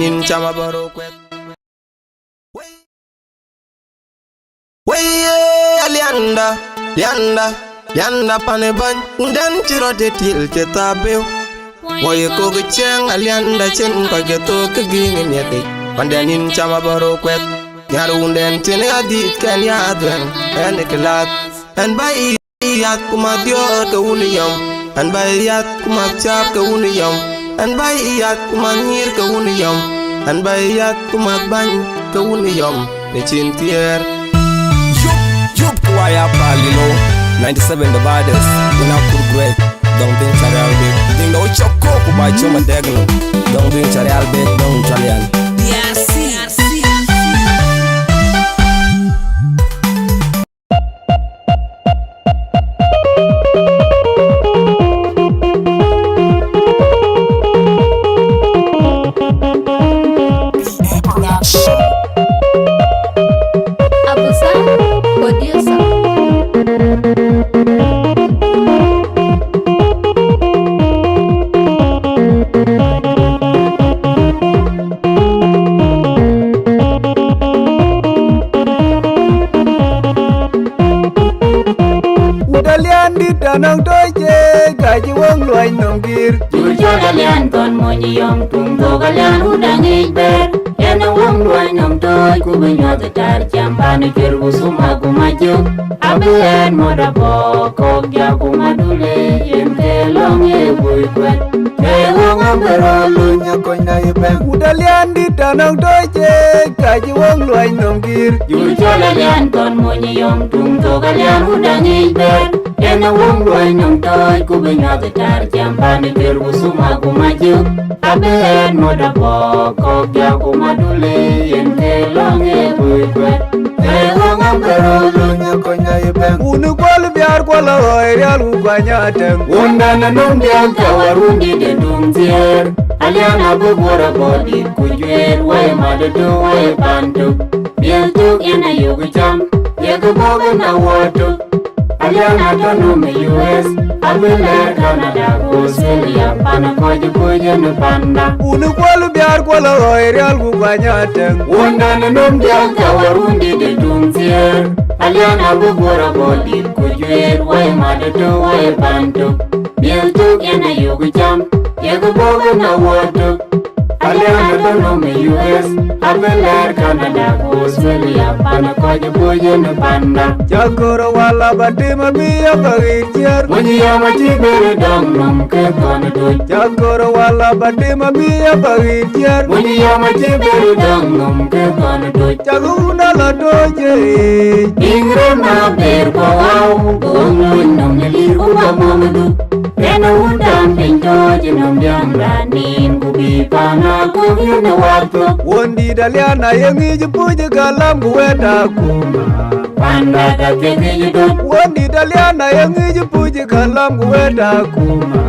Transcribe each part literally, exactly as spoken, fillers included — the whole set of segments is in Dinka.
nïn cam abɔ̈ röt kuɛth. Wëi, wëi, alianda, lianda, lianda pan ë bäny, wunden cï rɔt ë til cï thaap beu. Woi kok cieŋ alianda cin kɔc ke thok ke gïŋ ë miɛthic, panden yïn cam abɔ̈ röt kuɛth. Nyar wunden cin ë adhith kɛn ya dhuɛŋ, ɛn ë kë lath, ɛn bä yath ku ma diöör ke wun yɔm, ɛn bä yath ku ma cääp ke wun yɔm, ɛn bä yath ku ma nyïïr ke wun yɔm, ɛn bä yath ku ma bäny ke wun yɔm, në cin thiëër. Yup, yup, ku waya pal, you know, ninety seven the baddest, in a good great, don't think Charial big, think the Ochoko, ku ba choma degno, don't think Charial big, don't Charial. Abusa, producer. Wut alian dït anɔŋ tɔc ceec, ka cï wok luɔi nɔm gïïr. Jur cɔl alian thɔn mony yɔm, tuŋ thok alian wut aŋic bɛ̈ɛ̈r. Yen ë wok luɔi nɔm tɔc, ku bï nyuɔth ë tɛ̈r cam pan ë cuer ku thum akum acök. Abï ɣɛɛt mɔt abɔ̈ kɔ̈k jak ku madule, yen ke lɔ̈ŋ ë woi kuɛth. Ke wok abï rɔt luny ë kony na yï bɛ̈n. Wut alian dït anɔŋ tɔc ceec, ka cï wok luɔi nɔm gïïr. Jur cɔl alian thɔn mony yɔm, tuŋ thok alian wut aŋic bɛ̈ɛ̈r. Yen ë wok luɔi nɔm tɔc, ku bï nyuɔth ë tɛ̈r cam pan ë cuer ku thum akum acök. Abï ɣɛɛt mɔt abɔ̈ kɔ̈k jak ku madule, yen ke lɔ̈ŋ ë woi kuɛth. Ke wok abï rɔt luny ë kony na yï bɛ̈n. Wun ë kuɔl biaar kuɔl aɣɔi rial ku kuany atɛŋ. Wundan anɔŋ diäk ka warun dït ë tuŋ thiëër. Alian abï guɔ̈r abɔ̈ dït ku juëër, woi mat ë tök, woi pan tök. Miëth tök yen ayök cam, yek bɔ̈ yen awɔɔr tök. Alian atɔ̈ nɔm ë U S, abï lɛɛr Canada ku Australia, pan kɔc ë kuc yen panda. Wun ë kuɔl biaar kuɔl aɣɔi rial ku kuany atɛŋ. Wundan ë nɔm diäk ka warun dït ë tuŋ thiëër. Alian abï guɔ̈r abɔ̈ dït ku juëër, woi mat ë tök, woi pan tök. Miëth tök yen ayök cam, yek bɔ̈ yen awɔɔr tök. Alian atɔ̈ nɔm ë U S, abï lɛɛr Canada ku Australia, pan kɔc ë kuc yen panda. Cakor wala ba tim abï ya ba ɣiit ciɛɛr. Mony yɔm acï ber dɔŋ nɔm ke thɔn ë toc. Cakor wala ba tim abï ya ba ɣiit ciɛɛr. Mony yɔm acï ber dɔŋ nɔm ke thɔn ë toc. Cak wun ala toc ë. Biŋ rem aber kua wau, ku wok luny nɔm ë lir ku ba mɔmdu. Yen awun dam piny tɔc ë nɔm diäŋ raan nin, ku bï pan akuk yen ë war thok. Wun dït alian aye ŋic puc ë galam ku wɛ̈t akuma. Panda ka thiek ŋic döt. Wun dït alian aye ŋic puc ë galam ku wɛ̈t akuma.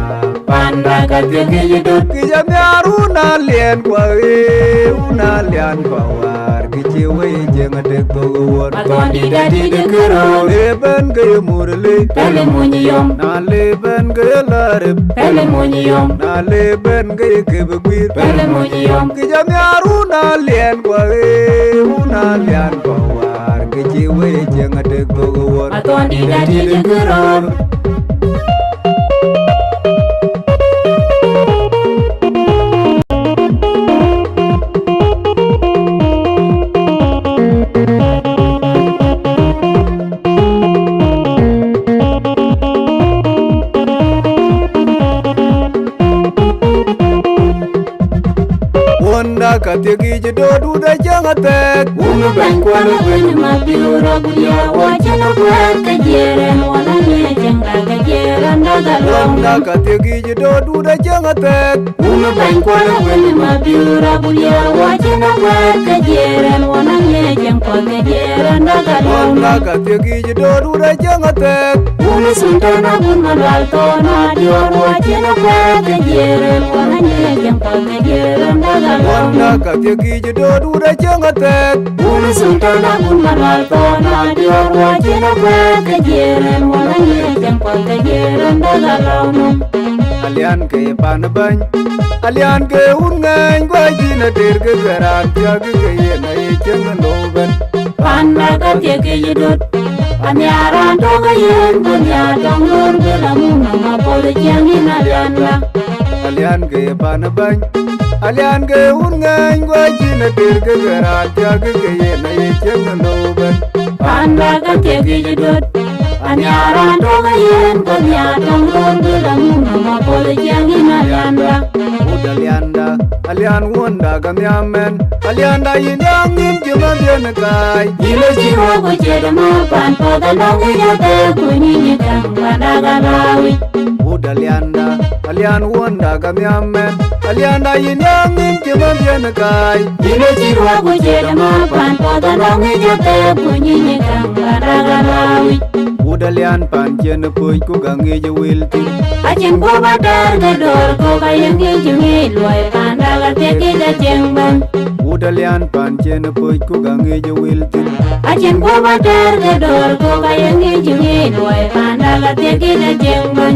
Panda ka thiek ŋic döt. Kï jɔ nhiaar wun aliɛn kua ɣee, wun alian kua waar. Kï cï wei cieŋ atek thok ë wuɔ̈t. Athɔn dït adït ë këröör. Le bɛ̈n ke ye mur lei. Pɛ̈l ë mony yɔm. Na le bɛ̈n ke ye lɔ rep. Pɛ̈l ë mony yɔm. Na le bɛ̈n ke ye kep ë guiir. Pɛ̈l ë mony yɔm. Kï jɔ nhiaar wun aliɛn kua ɣee, wun alian kua waar. Kï cï wei cieŋ atek thok ë wuɔ̈t. Athɔn dït adït ë këröör. Wunda ka thiek yic döt wut acäŋ athɛɛk. Wun bɛ̈ny kuɔn ë kuën ë Mabiöör Abuliär, wɔ cïn ë kuɛɛth ke jiëër ɛn, wɔ na ŋiɛc cäŋ ka ke jiëër ɛn, dak alɔŋ. Wunda ka thiek yic döt wut acäŋ athɛɛk. Wun bɛ̈ny kuɔn ë kuën ë Mabiöör Abuliär, wɔ cïn ë kuɛɛth ke jiëër ɛn, wɔ na ŋiɛc cäŋ kɔ̈th ke jiëër ɛn, dak alɔŋ. Wunda ka thiek yic döt wut acäŋ athɛɛk. Wun sultan abun malual thɔn adiɔr, wɔ cïn akuɛɛth ke jiëër ɛn, wɔ na ŋiɛc cäŋ kɔ̈th ke jiëër ɛn, dak alɔŋ. Wunda ka thiek yic döt wut acäŋ athɛɛk. Wun sultan abun malual thɔn adiɔr, wɔ cïn akuɛɛth ke jiëër ɛn, wɔ na ŋiɛc cäŋ kɔ̈th ke jiëër ɛn, dak alɔŋ. Alian ke ye pan bäny. Alian ke wun ŋɛɛny guɔ cïn ater ke ke raan thiäk ke yen aye cieŋ lou bɛ̈n. Panda ka thiek ke yï döt. Anhiar raan tök ayen ku nhiar tɔŋ lor bï la mum nɔm apuɔth cieŋ yïn alianda. Alian ke ye pan bäny. Alian ke wun ŋɛɛny guɔ cïn ater ke ke raan thiäk ke yen aye cieŋ lou bɛ̈n. Panda ka thiek ke yï döt. Anhiar raan tök ayen ku nhiar tɔŋ lor bï la mum nɔm apuɔth cieŋ yïn alianda. Wut alianda, alian wuɔnda ka nhiam mɛn. Alianda yïn yaŋ yïn cï mäthdiɛ̈n kaai. Yïn ë cï wok ku ciët ë mäth pan puɔth anɔŋ ŋic athɛɛr ku nyiny ë käŋ panda ka lääu yic. Wut alianda, alian wuɔnda ka nhiam mɛn. Alianda yïn yaŋ yïn cï mäthdiɛ̈n kaai. Yïn ë cï wok ku ciët ë mäth pan puɔth anɔŋ ŋic athɛɛr ku nyiny ë käŋ panda ka lääu yic. Wut alian pan cïn ë puc ku ka ŋic ë wil thïn. Acïn guɔ̈p ater ke döör kɔ̈k aye ŋic ë ŋic luɔi panda ka thiek ke cieŋ bɛ̈n. Wut alian pan cïn ë puc ku ka ŋic ë wil thïn. Acïn guɔ̈p ater ke döör kɔ̈k aye ŋic ë ŋic luɔi panda ka thiek ke cieŋ bɛ̈n.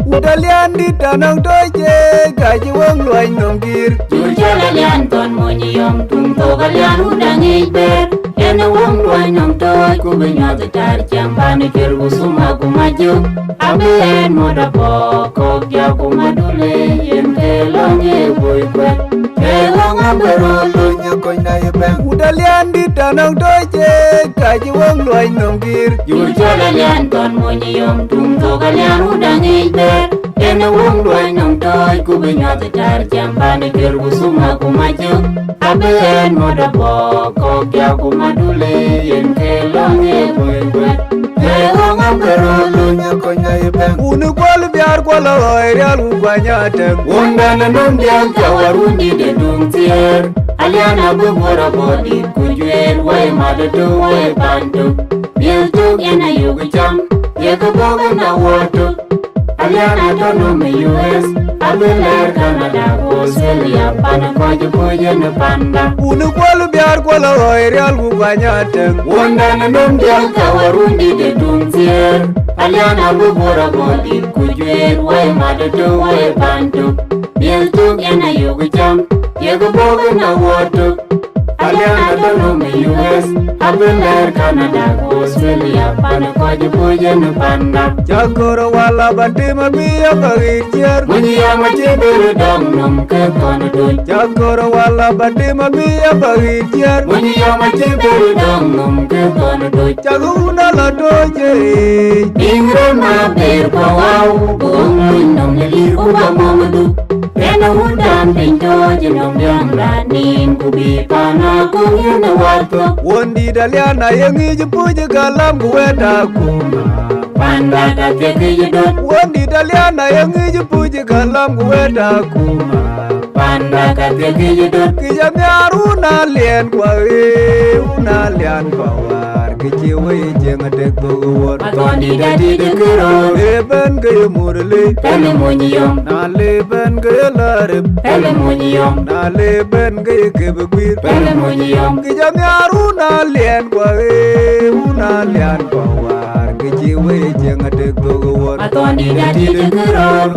Wut alian dït anɔŋ tɔ̈c ë ka cï wëŋ luɔny nɔm gïïr. Jur cɔl alian thɔn mony yɔm tuŋ thok alian wut aŋic bɛ̈ɛ̈r. Yen ë wëŋ luɔny nɔm tɔ̈c ku bï nyuɔth ë tar cam pan ë cuer ku thuma ku mac jök. Abï ɣɛn mɔt abɔɔk kɔ̈k ja ku madule yen ke lɔ̈ŋ ye boi kuɛth. Ke wëŋ abï röt luny ë konyda ye bɛ̈ŋ. Wut alian dït anɔŋ tɔ̈c ë ka cï wëŋ luɔny nɔm gïïr. Jur cɔl alian thɔn mony yɔm tuŋ thok alian wut aŋic bɛ̈ɛ̈r. Yen ë wëŋ luɔny nɔm tɔ̈c ku bï nyuɔth ë tar cam pan ë cuer ku thuma ku mac jök. Abï ɣɛn mɔt abɔɔk kɔ̈k ja ku madule yen ke lɔ̈ŋ ye boi kuɛth. Ke wëŋ abï röt luny ë konyda ye bɛ̈ŋ. Wun ë kuɔl biaar kuɔl aɣɔi rial ku kuany atɛ̈ŋ. Wundɛn ë nöm diäk cä wär wundït ë tuŋ thiëër. Alian abï guɔ̈r abɔ̈ dït ku juëër woi mat ë tök woi pan tök. Miëth tök yen ayök cam, ye kë bɔ̈ yen awɔ̈ɔ̈t tök. Alian atɔ̈ nöm ë U S, abï lɛɛr Canada ku Australia pan ë kɔc ë puc yen ë panda. Wun ë kuɔl biaar kuɔl aɣɔi rial ku kuany atɛ̈ŋ. Wundɛn ë nöm diäk cä wär wundït ë tuŋ thiëër. Alian abï guɔ̈r abɔ̈ dït ku juëër woi mat ë tök woi pan tök. Miëth tök yen ayök cam, ye kë bɔ̈ yen awɔ̈ɔ̈t tök. Alian atɔ̈ nöm ë U S, abï lɛɛr Canada ku Australia pan ë kɔc ë puc yen ë panda. Cä kɔɔr wal aba tim abï ya ba ɣiir ciëër. Mony yɔm acï bï röt dɔm nöm ke thɔn ë döc. Cä kɔɔr wal aba tim abï ya ba ɣiir ciëër. Mony yɔm acï bï röt dɔm nöm ke thɔn ë döc. Cak wun ala tɔ̈c ë. Biŋ rem abëër ku awäu, ku ɣöŋ luny nɔm në lir ku ba mɔ̈mdu. Yen ë wun dam piny tɔ̈c ë nɔm diäŋ raan nïïm, ku bï pan akɔ̈ŋ yen ë wäär thök. Wundït alian aye ŋic puc ë kalam ku wɛ̈t akuma. Panda ka thiek ke yï döt. Wundït alian aye ŋic puc ë kalam ku wɛ̈t akuma. Panda ka thiek ke yï döt. Kë cä nhiaar wun alian ku aɣeer wun alian pa wäär, kë cï wëi cieŋ atek thok ë wuɔ̈t. Athɔndït adït ë këröör. Le bɛ̈n ke ye mur lei. Pɛ̈n ë mony yɔm. Na le bɛ̈n ke ye lɔ rep. Pɛ̈n ë mony yɔm. Na le bɛ̈n ke ye kep ë guiir. Pɛ̈n ë mony yɔm. Kë cä nhiaar wun alian ku aɣeer wun alian pa wäär, kë cï wëi cieŋ atek thok ë wuɔ̈t. Athɔndït adït ë këröör.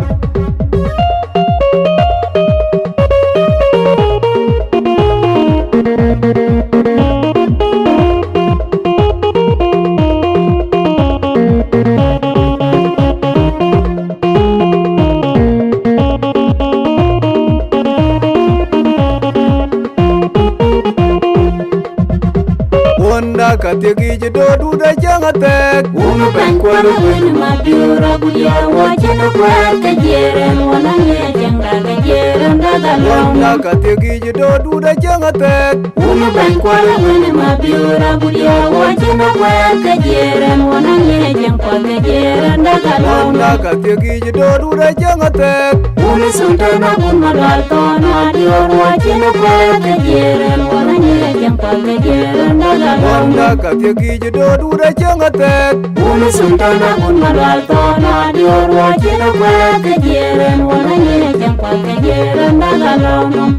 Wunda ka thiek yic döt wut acäŋ athɛɛk. Wun bɛ̈ny kuɔl wën ma Biöör agut yär wä cïn kuɛɛr ke jiëër ɛn wä na ŋiɛc cieŋda ke jiëër ɛn dak alɔŋ. Wända ka thiek yic döt wut acieŋ athɛɛk. Wun bɛ̈ny kuɔl wën ma biöör agut yär wä cïn kuɛɛr ke jiëër ɛn wä na ŋiɛc cieŋ kuɔl ke jiëër ɛn dak alɔŋ. Wända ka thiek yic döt wut acieŋ athɛɛk. Wun sultan agut ma dual thɔn adiöör wä cïn kuɛɛr ke jiëër ɛn wä na ŋiɛc cieŋ kuɔl ke jiëër ɛn dak alɔŋ. Wända ka thiek yic döt wut acieŋ athɛɛk. Wun sultan agut ma dual thɔn adiöör wä cïn kuɛɛr ke jiëër ɛn wä na ŋiɛc cieŋ kuɔl ke jiëër ɛn dak alɔŋ.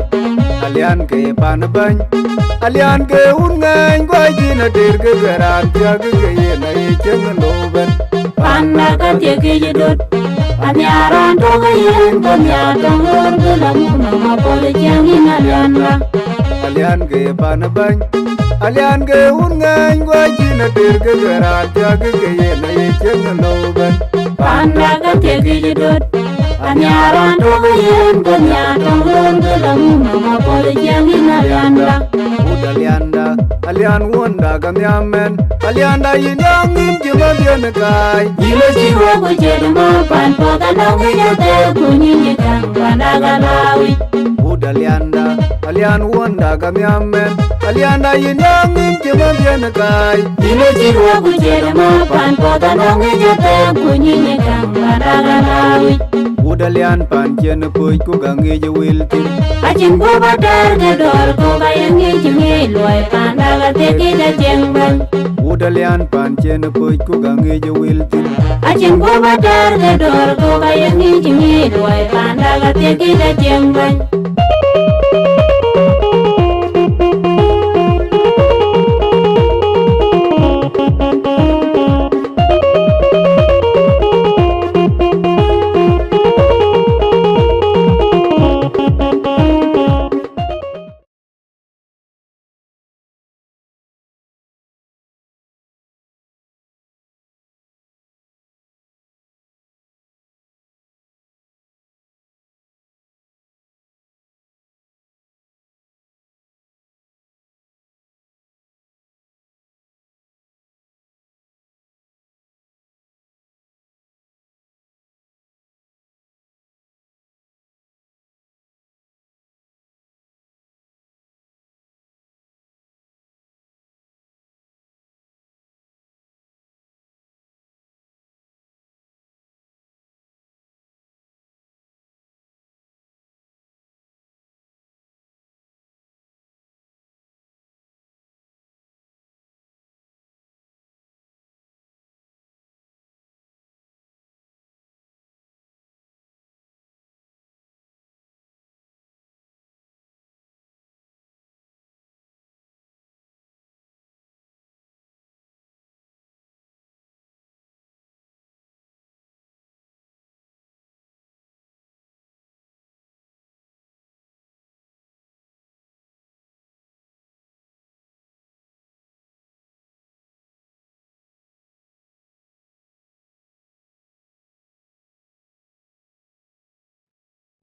Alian ke pan bäny, alian ke wun ŋɛny guɔ jin ater ke bɛ raan thiak ke yen aye cieŋ lou bɛ̈n. Panda ka thiek yic döt, anhiar raan tök yen ke nhiar tök ɣöör ke la muk nɔm apuɔth cieŋ yïn alianda. Alian ke pan bäny, alian ke wun ŋɛny guɔ jin ater ke bɛ raan thiak ke yen aye cieŋ lou bɛ̈n. Panda ka thiek yic döt, anhiar raan tök yen ke nhiar tök ɣöör ke la muk nɔm apuɔth cieŋ yïn alianda. Wut alianda, alian wända ka nhiam ɛn. Alianda yïn yɔŋ yïn cï mändiën kaai. Yïn ë cï ruɔ̈k ku ciët ma pan puɔth anɔŋ ŋic athɛɛk ku nyïn cï käŋ panda ka lääu yic. Wut alianda, alian wända ka nhiam ɛn. Alianda yïn yɔŋ yïn cï mändiën kaai. Yïn ë cï ruɔ̈k ku ciët ma pan puɔth anɔŋ ŋic athɛɛk ku nyïn cï käŋ panda ka lääu yic. Wut alian pan cïn ë puc ku ka ŋic ë wil thïn. Acïn guɔ̈p atɛɛr ke dɔ̈ɔ̈r kɔ̈k aye ŋic cï ŋic luɔi panda ka thiek yic acieŋ bäny. Wut alian pan cïn ë puc ku ka ŋic ë wil thïn. Acïn guɔ̈p atɛɛr ke dɔ̈ɔ̈r kɔ̈k aye ŋic cï ŋic luɔi panda ka thiek yic acieŋ bäny.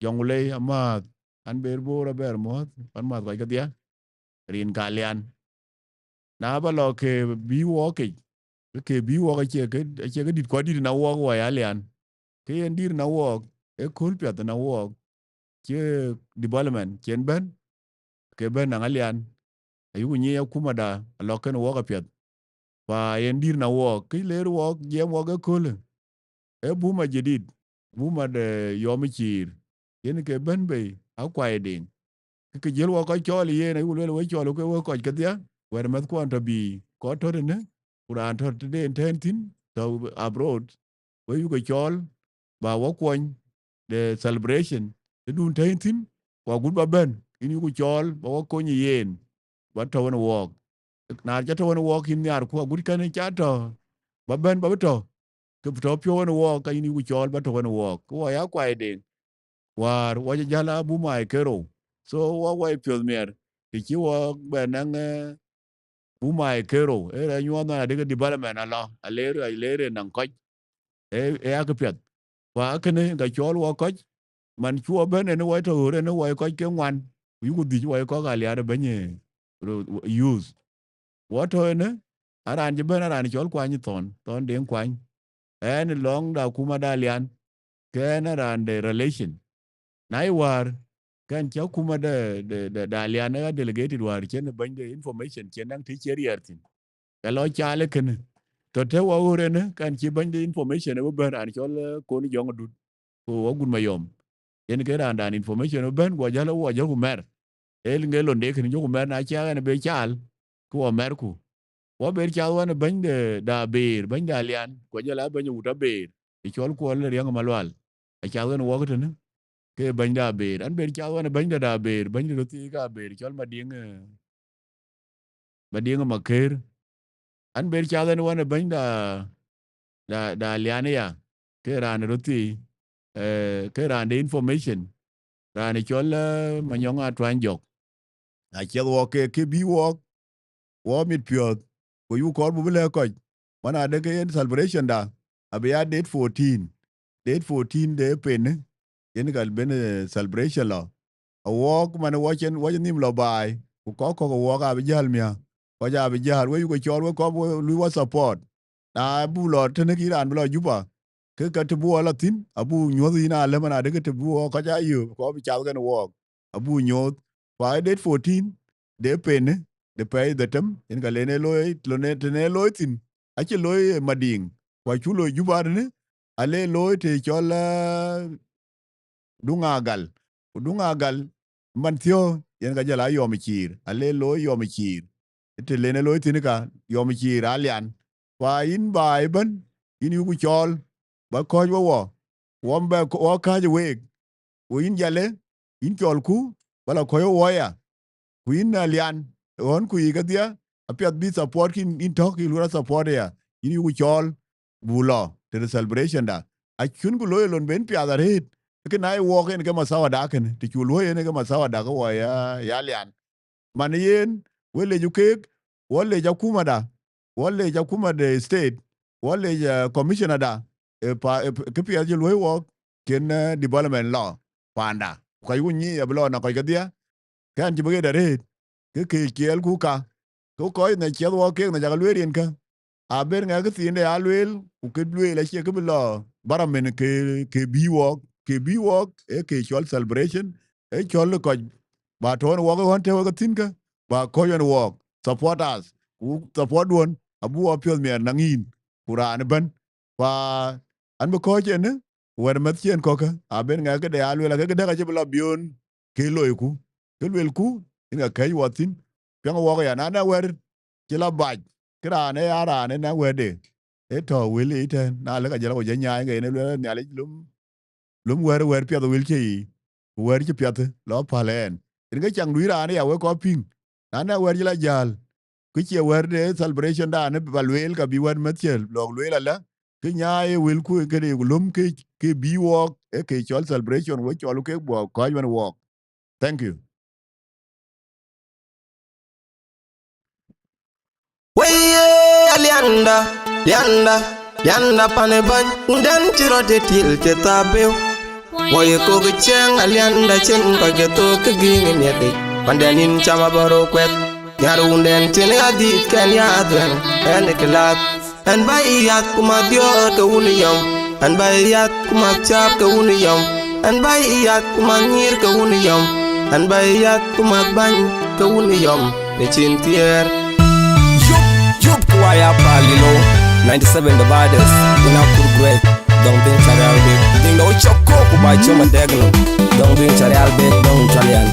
Jɔŋ Lei amääth, an ber Bor abɛr muɔ̈th, an mäth kɔc kedhie, rin ka Alian. Na ba lɔ ke bï wɔɔk kec, ke ke bï wɔɔk acie ke, acie ke dït kuat dït na wɔɔk wɔ ya Alian. Ke yen dït na wɔɔk, ee kööl piath na wɔɔk, cie development cien bɛ̈n, ke bɛ̈n naŋ Alian, ayuku nyic akumada alɔk kën wɔɔk apiɛth. Pa yen dït na wɔɔk, këc leer wɔɔk, jiɛɛm wɔɔk ëköölë, ee buma jadid, buma de yɔm ë ciir, yen ke bɛ̈n bei akuai deŋ. Ke ke jiël wɔɔk kɔc cɔɔl yen, ayuku lueel wek cɔɔl ke wek kɔc kedhie, wɛ̈t mɛ̈thkuɔn tɔ bï kɔc tɔ tënë, ku raan tɔ tëde en tɛ̈n thïn, tɔ abroad, wek yuku cɔɔl, ba wɔ kuɔny de celebration, tëdun tɛ̈n thïn, ku agut ba bɛ̈n, yïn yuku cɔɔl, ba wɔ kony ë yen, ba tɔ wën wɔɔk. Na ca tɔ wën wɔɔk yïn nhiaar, ku agut kɛn ca tɔ, ba bɛ̈n ba bï tɔ, ke bï tɔ piɔ̈u wën wɔɔk, ka yïn yuku cɔɔl ba tɔ wën wɔɔk. Ku wɔ ya kuai deŋ, wäär wɔ cï jäl abuma ë kerou. So wɔ wɔ ë piɔ̈th miɛr, të cï wɔ bɛ naŋ, eh, buma ë kerou, ee rɛc nyuɔɔth nɔn adï ke development alɔ, aleer, aleer ë naŋ kɔc, ee, ee akë piɛth. Ku akënë ka cɔɔl wɔ kɔc, man cï wɔ bɛ̈n en wɔ tɔ ɣöör en wɔ kɔc ke ŋuan, ku yuku dhïc wɔ kɔ̈k aliaar ë bɛ̈ny ë ro-, youth. Wɔ tɔ ënë, a raan cï bɛ̈n, a raan cɔl Kuany Thɔn, Thɔn Deŋ Kuany. Ɣɛn lɔŋ da akuma da Alian, ke ɣɛn raan de relation. Na ye wäär, ke ɣɛn cï akuma de, de, de, de Alian ë delegated wäär cïn bɛ̈ny de information cïn naŋ të cï riɛɛr thïn. Ke lɔ caal ë kënë. Tɔ̈ të wɔ ɣöt ënë, ke ɣɛn cï bɛ̈ny de information ë bï bɛ̈n raan cɔl, eh, Kon Jɔŋ Adut. Ku wɔ Gut Mayɔm. Yen ke raandan information ë bɛ̈n, guɔ jäl, wɔ jɔku mɛr. Ee ŋe londe kënë jɔku mɛr, na cï ɣɛn bï caal, ku wɔ mɛrku. Wɔ ber cath wɛn bɛ̈ny de, de Abeer, bɛ̈ny de Alian, ku jɔl a bɛ̈ny wut Abeer, ë cɔl Kuɔl Riɛŋ Malual. Acath wɛn wɔk tënë, ke bɛ̈ny de Abeer. Ɣɛn ber cath wɛn bɛ̈ny de, de Abeer, bɛ̈ny de röth thii ke Abeer, cɔl Madiŋ, eh, Madiŋ Makër. Ɣɛn ber cath ɣɛn wɛn bɛ̈ny de, de, de Alian aya, ke raan röth thii, eh, ke raan de information, raan cɔl, eh, Manyɔŋ Atuany Jɔk. Aciɛth wɔk ke, ke bï wɔk, wɔ mit piɔ̈ɔ̈th, ku yuk kɔɔr buk bï lɛ̈k kɔc, man adë ke yen celebration da, abï ya date fourteen. Date fourteen de pen, yen ka ben, eh, celebration lɔ. Awɔɔk man wɔ cen, wɔ cen nhïïm lɔ baai, ku kɔc kɔ̈k awɔɔk abï jäl miäk, kɔc abï jäl, we yuk cɔɔl, we kɔc we lui wɔ support. Na buk lɔ tënë kï raan bï lɔ Juba, ke ka të bï wɔ lɔ thïn, abuk nyuɔ̈th yïn alë man adë ke të bï wɔ kɔc aa yök, kɔc bï cath kɛn wɔɔk, abuk nyuɔ̈th. Ku aa date fourteen, de pen, de pɛɛi dhetem, yen ka len ee looi, lon ee, tën ee looi thïn, acï looi, eh, Madiŋ, ku acuk looi Juba tënë, ale looi të cɔl, eh, Duŋ Agal. Ku Duŋ Agal, man thiɔ̈k, yen ka jɔl a Yɔm Ciir, ale looi Yɔm Ciir. Të len ee looi thïn ka, Yɔm Ciir Alian. Ku aa yïn baai ëbɛ̈n, yïn yuku cɔɔl, ba kɔ̈ɔ̈c we wɔ, wɔ bɛ, wɔ kääc week. Ku yïn Jale, yïn cɔlku, ba la kɔ̈ɔ̈c we wɔ ya. Ku yïn Alian, ɣɔ̈nku yiic kedhie, apiɛth bï support kï yïn, yïn tɔ̈k kï luɔr support ya. Yïn yuku cɔɔl, buk lɔ tëde celebration da. Acïn ku looi lon ben piath arëët, ke na ye wɔɔk yen ke mathawa da kënë, të cu luɔ̈i yen ke mathawa da ke wɔ ya, ya Alian. Man yen, we lecku keek, wɔ lec akumada, wɔ lec akumada state, wɔ lec, eh, commissioner da, eh, pa, eh, p-, kë piɛth cï luɔ̈i wɔɔk, cïn, eh, development lɔ paanda. Ku kɔc ku nyiic abï lɔ na kɔc kedhie, kɛn cï bï ɣet arëët, ke ke ciɛɛlku ka, ke kɔc na ciɛth wɔɔk keek na cak lueel yen kä. Aber ŋɛk kë thiinde aa lueel, ku kë lueel acie kë bï lɔ baramin ke, ke bï wɔɔk, ke bï wɔɔk, ee ke cɔl celebration, ee cɔl kɔc ba tɔ̈ wɔɔk ɣɔn të wek thïn kä, ba kɔc ɣɔn wɔɔk, support us, ku support duɔ̈n, abuk wɔ piɔ̈th miɛt naŋ yïn, ku raan ëbɛ̈n. Pa an bï kɔc ënë, wɛ̈t mɛ̈th cï yen kɔ̈kë, aben ŋɛk këde aa lueel, akë këdäk acï bï lɔ beyond kë loiku, kë luelku, yen ka kɛ̈c wɔ thïn, piɛŋ wɔɔk ya, na na wɛ̈t cï la bac, kë raan ee ya raan ë na wɛ̈tde, ee tɔ̈ wël ë tɛ̈n, na lëk ajël awec anyaai ke yen ë lueel Nhialic lum, lum wɛ̈t, wɛ̈t piɛth wël cï yiic, ku wɛ̈t cï piɛth lɔ päl ɛn. Yen ke caŋ duic raan ë ya wek kɔc piŋ, na na wɛ̈t cï la jäl, kë cie wɛ̈t de celebration dan ë ba lueel, ka bï wɛ̈t mɛ̈th cï lɔk lueel alä, kë nyaai ë wëlku ë këde ku lum ke, ke bï wɔɔk, ee ke cɔl celebration, we cɔl ke buk kɔc wën wɔɔk. Thank you. Weye, alianda, lianda, lianda pane bany, unden tiro de til te tabeu. Weye kok ceng alianda cen ko ke to ke ging miete, panden in chama baro kwet. Nyar unden tin ya dit ken ya adwen, en ke lat. An ba iyath kuma dior ke wun yom. An ba iyath kuma chap ke wun yom. An ba iyath kuma ngir ke wun yom. An ba iyath kuma bany ke wun yom. Ne chin tier. Yup, yup, kuwaya palilo. Ninety-seven the baddest. Ina kur great. Dong ding charial big. Ding do choko kuba choma degno. Dong ding charial big. Dong charial.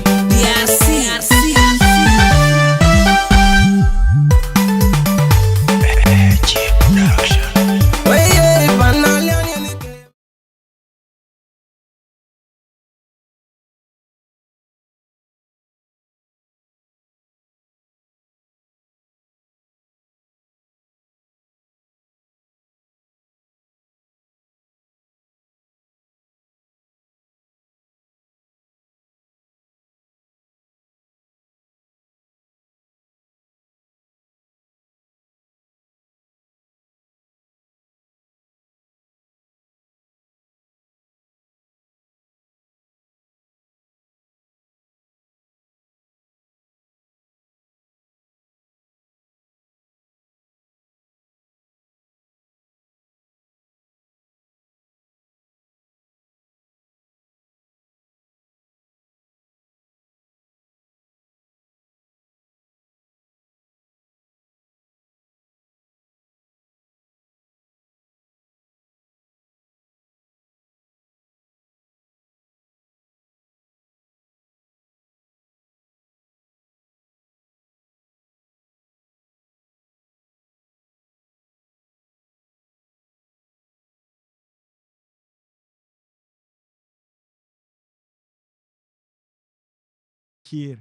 Ciir.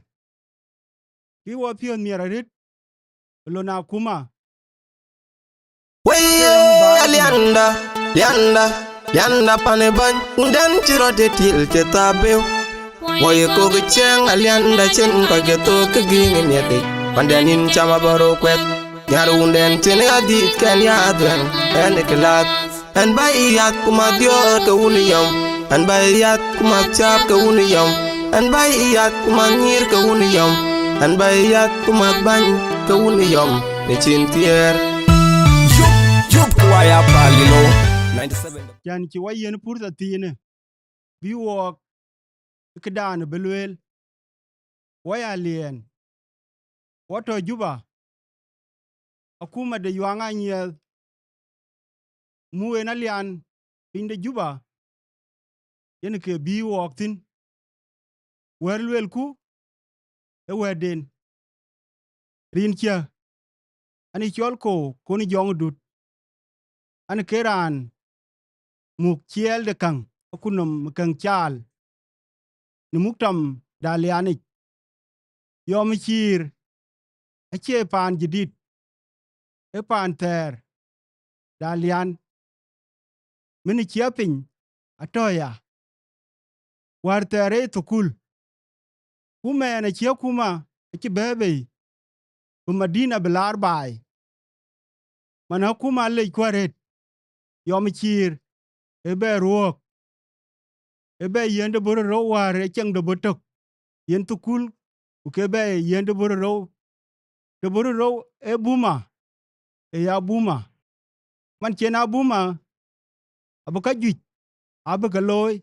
Kï wɔ piɔ̈th miɛt arëët ë lon akuma. Wëi, alianda, lianda, lianda pan ë bäny, wunden cï rɔt ë til cï thaap beu. Woi kok cieŋ alianda cin kɔc ke thok ke gïŋ ë miɛt yic, pandɛn yïn cam abɔ̈ rou kuɛth. Nhiar wunden cin ë adhith kɛn ya dhuɛŋ, ɛn ë kë lath. Ɛn bä yath ku ma dhiöör ke wun yɔm, ɛn bä yath ku ma cääp ke wun yɔm, ɛn bä yath ku ma nyïïr ke wun yɔm, ɛn bä yath ku ma bäny ke wun yɔm, në cin thiëër. Yup, yup, ku waya pal yï low. Ninety seven. Cän cï wa yiën purtha thiinë, bï wɔɔk këdaan bï lueel. Waya liɛɛn, wa tɔ̈ Juba, akuma de Yuaŋ Anyiɛth, mu en alian piny de Juba, yen ke bï wɔɔk thïn. Wɛ̈t luelku ë wɛ̈tden. Rin cië, an ë cɔl Koou, kon Jɔŋ Dut, an ke raan muk ciɛɛl de käŋ, akunɔm käŋ caal, në muktam de alianic. Yɔm Ciir acie paan jadït, ee paan thɛɛr de alian, min ë ciɛ piny atɔ̈ ya, wäär thɛɛr ë thukul. Ku mɛɛn acï akuma acï bɛ̈ɛ̈i bei, bï madina bï laar baai. Man akuma lec kuat arëët, Yɔm Ciir ë bɛ ruɔ̈ɔ̈k, ë bɛ yiën de bɔ̈ rou wäär ë cieŋ de bɔ̈ tök, yiën thukul, ku ke bɛ yiën de bɔ̈ rou. De bɔ̈ rou ee Buma, ee ya Buma. Man cïn a Buma, abï ka juëc, abï ke looi.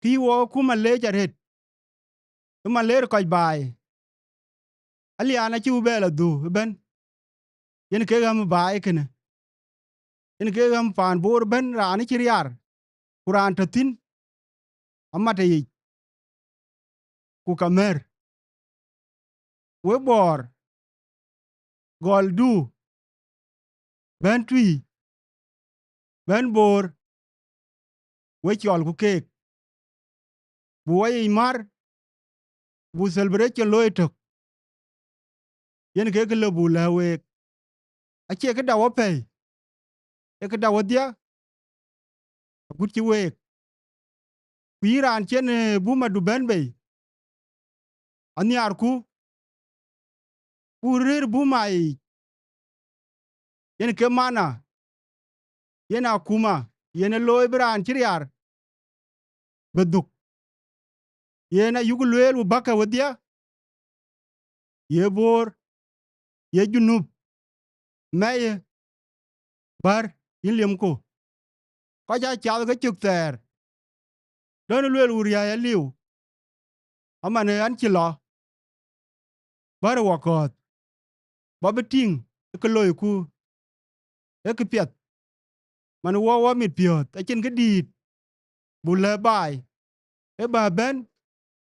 Kï wɔ akuma leec arëët, ë man leer kɔc baai. Alian acï bɛ lɔ dhuk ëbɛ̈n, yen ke ɣäm baai kënë, yen ke ɣäm paan Boor ëbɛ̈n, raan cï riar, ku raan tɔ̈ thïn amat ë yic, ku ka mɛ̈r. We Bɔɔr, gɔldu, bɛ̈n tui, bɛ̈n Boor, we cɔlku keek, buk wa yic mär, buk celebration looi ëtök, yen ke kë lëu buk lɛ̈k week. Acie këda wapɛ̈i, ee këda wadhia, agut cï week. Ku yïn raan cïn, eh, Bumadu bɛ̈n bei, anhiaarku, ku rëër Buma yiic, yen ke mana, yen akuma, yen ë looi bï raan cï riar bï dhuk. Yen ayuk lueel, ku bäkë wedhia, ye Boor, ye Junub, mɛyë, bär, yïn liemku. Kɔc aa cath ke cök thɛɛr, dɔ̈n lueel, ku riäi aliu, aman ë an cï lɔ, bär ë wakɔ̈ɔ̈th, bä bï tïŋ ë kë loiku, ë kë piɛth, man wɔ wɔ mit piɔ̈ɔ̈th, acïn kë dïït buk lɛ̈k baai, ë bä bɛ̈n,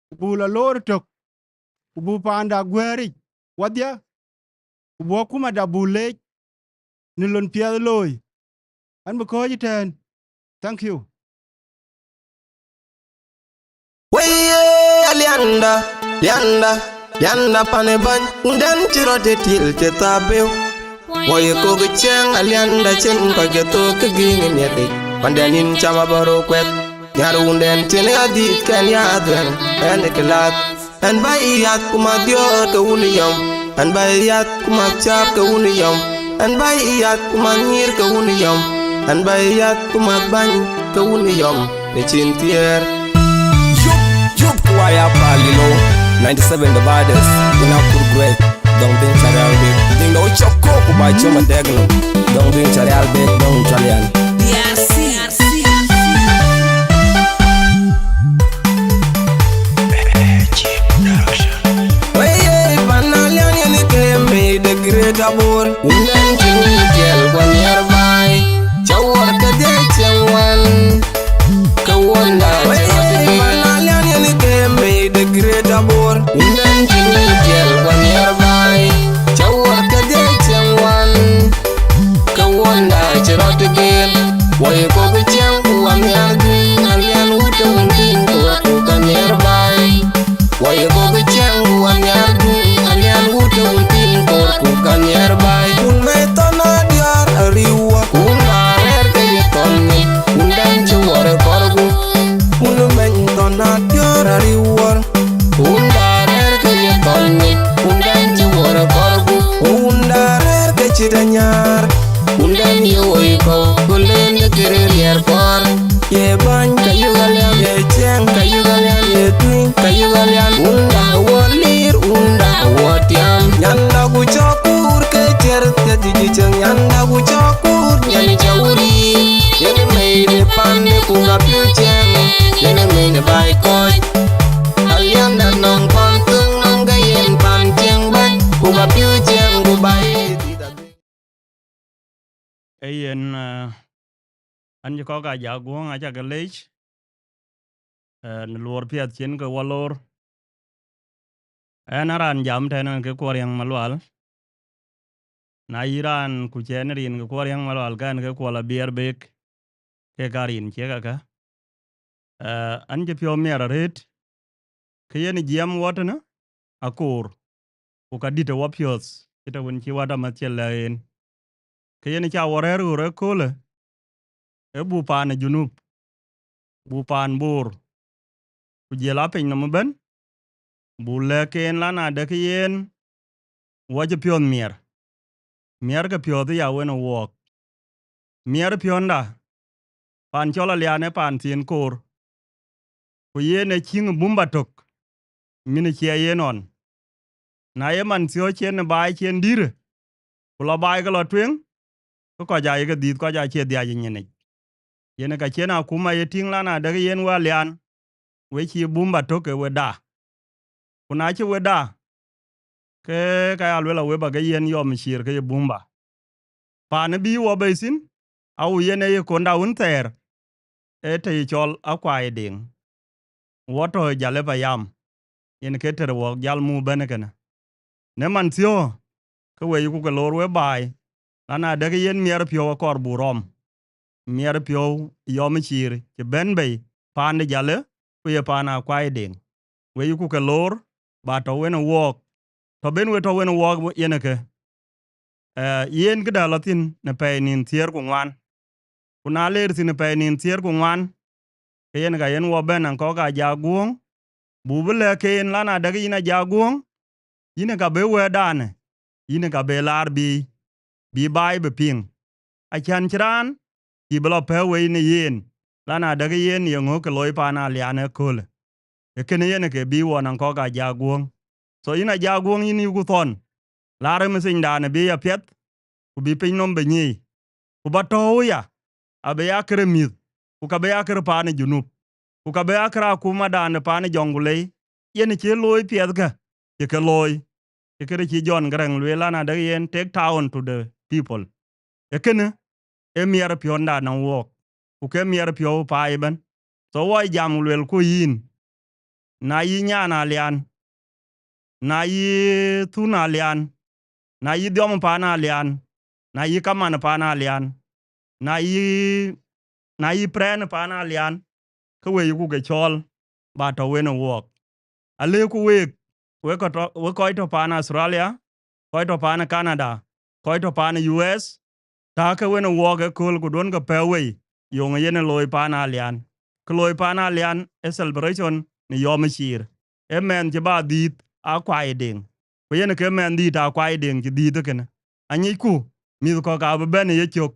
ku buk lɔ loor ëtök, ku buk paanda guɛ̈ɛ̈ric wadhia, ku buk akumada buk leec në lon piɛth looi. An bï kɔ̈ɔ̈c ëtɛ̈ɛ̈n. Thank you. Wëi, alianda, lianda, lianda pan ë bäny, wunden cï rɔt ë til cï thaap beu. Woi kok cieŋ alianda cin kɔc ke thok ke gïŋ ë miɛt yic, pandɛn yïn cam abɔ̈ rou kuɛth. Nhiar wunden cin ë adhith kɛn ya dhuɛŋ, ɛn ë kë lath. Ɛn bä yath ku ma dhiöör ke wun yɔm, ɛn bä yath ku ma cääp ke wun yɔm, ɛn bä yath ku ma nyïïr ke wun yɔm, ɛn bä yath ku ma bäny ke wun yɔm, në cin thiëër. Yup, yup, ku waya pal yï low. Ninety seven the baddest, in a good great. Dɔŋ dhïn cä rial bïk. Dhïn dɔ̈u cɔk kok ku ba cɔm adɛk nɔm. Dɔŋ dhïn cä rial bïk, dɔŋ cä lian. D R C. Wëi, pan alian yen ke made the great Abor. Wunden cïn tiɛl guɔ nearby. Cä wär kedhie cieŋ wan. Ke wuɔnda cï rɔt piny. Wëi, pan alian yen ke made the great Abor. Wunden cïn tiɛl guɔ nearby. Cä wär kedhie cieŋ wan. Ke wuɔnda cï rɔt piny. Woi kok cieŋ ku wa nhiar dhïn, alian wut töŋ dhïn, ku wa ku ka nearby. Woi kok Bäny ka yök alian, ye ciɛɛŋ ka yök alian, ye tuny ka yök alian. Wunda wɔ lir, wunda wɔ tiam. Nyanda ku cɔk kuur ke ciɛr thiäthi jiëc cieŋ. Nyanda ku cɔk kuur nyan cä wuri. Yen mei de pande ku ka piu ciɛɛŋ. Yen mei de bai kɔc. Alianda nɔŋ pan thöŋ nɔŋ ke yen pan cieŋ bäny. Ku ka piu ciɛɛŋ ku bai. Ee yen, eh, an cï kɔk a jak guɔ̈ŋ acä ke lec, eh, në luɔɔr piɛth cïn ke wɔ loor. Ɛn a raan jam tɛ̈n ke Kuɔriɛŋ Malual. Na yï raan ku cɛn rin ke Kuɔriɛŋ Malual, kɛn ke Kuɔl Abiɛɛr Bek, ke ka rin ciek akä. Eh, an cï piɔ̈u miɛr arëët, ke yen jiɛɛm wɔ tënë akoor, ku ka dït ë wɔ piɔ̈ɔ̈th, cï të wën cï wät amath cï lɛ̈k en. Ke yen ca wɔ rɛ̈ɛ̈r ɣöt ëköölë, ë buk paan ë Junub, buk paan Boor, ku jiël a piny nɔm ëbɛ̈n, buk lɛ̈k en lan adekë yen wɔ cï piɔ̈ɔ̈th miɛr. Miɛr ke piɔ̈ɔ̈th ë ya wën ë wɔɔk. Miɛr piɔ̈nda, paan cɔl Alian ë paan thiin koor, ku yen ë cïŋ ë bumba tök, min ë ciɛɛi yen ɣɔn. Na ye man thiɔ̈k cien ë baai cien dïïrë, ku lɔ baai ke lɔ tueŋ, ke kɔc aa ye ke dhiëth, kɔc aa cie dhiac ë nyinic. Yen ka cien akuma ye tïŋ lan adekë yen we Alian, we cï bumba tök ke we da. Ku na cï we da, ke ka ya luel a we ba ke yen yɔm ë ciir ke ye bumba. Paan ë bï wɔ bei thïn, awu yen ë ye konda wun thɛɛr, ee të ye cɔl Akuai Deŋ. Wɔ tɔ̈ ë Jal ë Payam, yen ke tër wɔ jal muk bɛ̈n ë kënë. Në man thiɔ̈k, ke we yïku ke loor we baai, lan adekë yen miɛr piɔ̈u akɔɔr buk rɔm. Miɛr piɔ̈u yɔm ë ciir cï bɛ̈n bei paan de Jalë, ku ye paan Akuai Deŋ. We yïku ke loor, ba tɔ̈ wën ë wɔɔk, tɔ̈ ben we tɔ̈ wën ë wɔɔk yen ë kë. Eh, yen këdä lɔ thïn në pɛɛi nïn thiëër ku ŋuan. Ku na leer thïn në pɛɛi nïn thiëër ku ŋuan, ke yen ka yen wɔ bɛ̈n aŋ kɔk a jak guɔ̈ŋ, buk bï lɛ̈k en lan adekë yïn a jak guɔ̈ŋ, yïn ë ka bï wɛ̈ɛ̈tdanë, yïn ë ka bï laar bï, bï baai bï piŋ. Acän cï raan cï bï lɔ pɛ̈ɛ̈u wei në yen, lan adekë yen ye ŋö ke looi paan Alian ëköölë. Ee kënë yen ke bï wɔ naŋ kɔk a jak guɔ̈ŋ. So yïn a jak guɔ̈ŋ yïn yïku thɔn, laar ë mïthinydan ë bï ya piɛth, ku bï piny nɔm bï nyiëëi. Ku ba tɔ̈u ya, abï ya kërë mïth, ku ka bï ya kërë paan ë Junub, ku ka bï ya kërë akumadan ë paan ë Jɔŋgulei, yen cï looi piɛthkë, cï ke looi, cï këde cï John Garang lueel an, adek yen take town to the people. Ee kënë, ee miɛr piɔ̈nda nɔŋ wook, ku ke miɛr piɔ̈u paai ëbɛ̈n. So wɔ jam luelku yïn, na yï nyan Alian, na yï thun Alian, na yï dhiɔm paan Alian, na yï kaman paan Alian, na yï, na yï prɛn paan Alian, ke we yïku ke cɔɔl ba tɔ̈ wën ë wook. Alëëku week, wek kɔc tɔ̈, wek kɔc tɔ̈ paan Australia, kɔc tɔ̈ paan Canada, kɔc tɔ̈ paan U S, tääkë wën ë wook ëkööl ku duɔ̈nkë pɛ̈ɛ̈u wei, yöŋ yen ë looi paan Alian. Kë looi paan Alian ë celebration në yɔm ë ciir. Ee mɛnh cï ba dhiëëth Akuai Deŋ. Ku yen ke mɛnh dhiëëth Akuai Deŋ cï dhiëëth ë kënë. Anyicku, mïth kɔ̈k abï bɛ̈n ë yecök,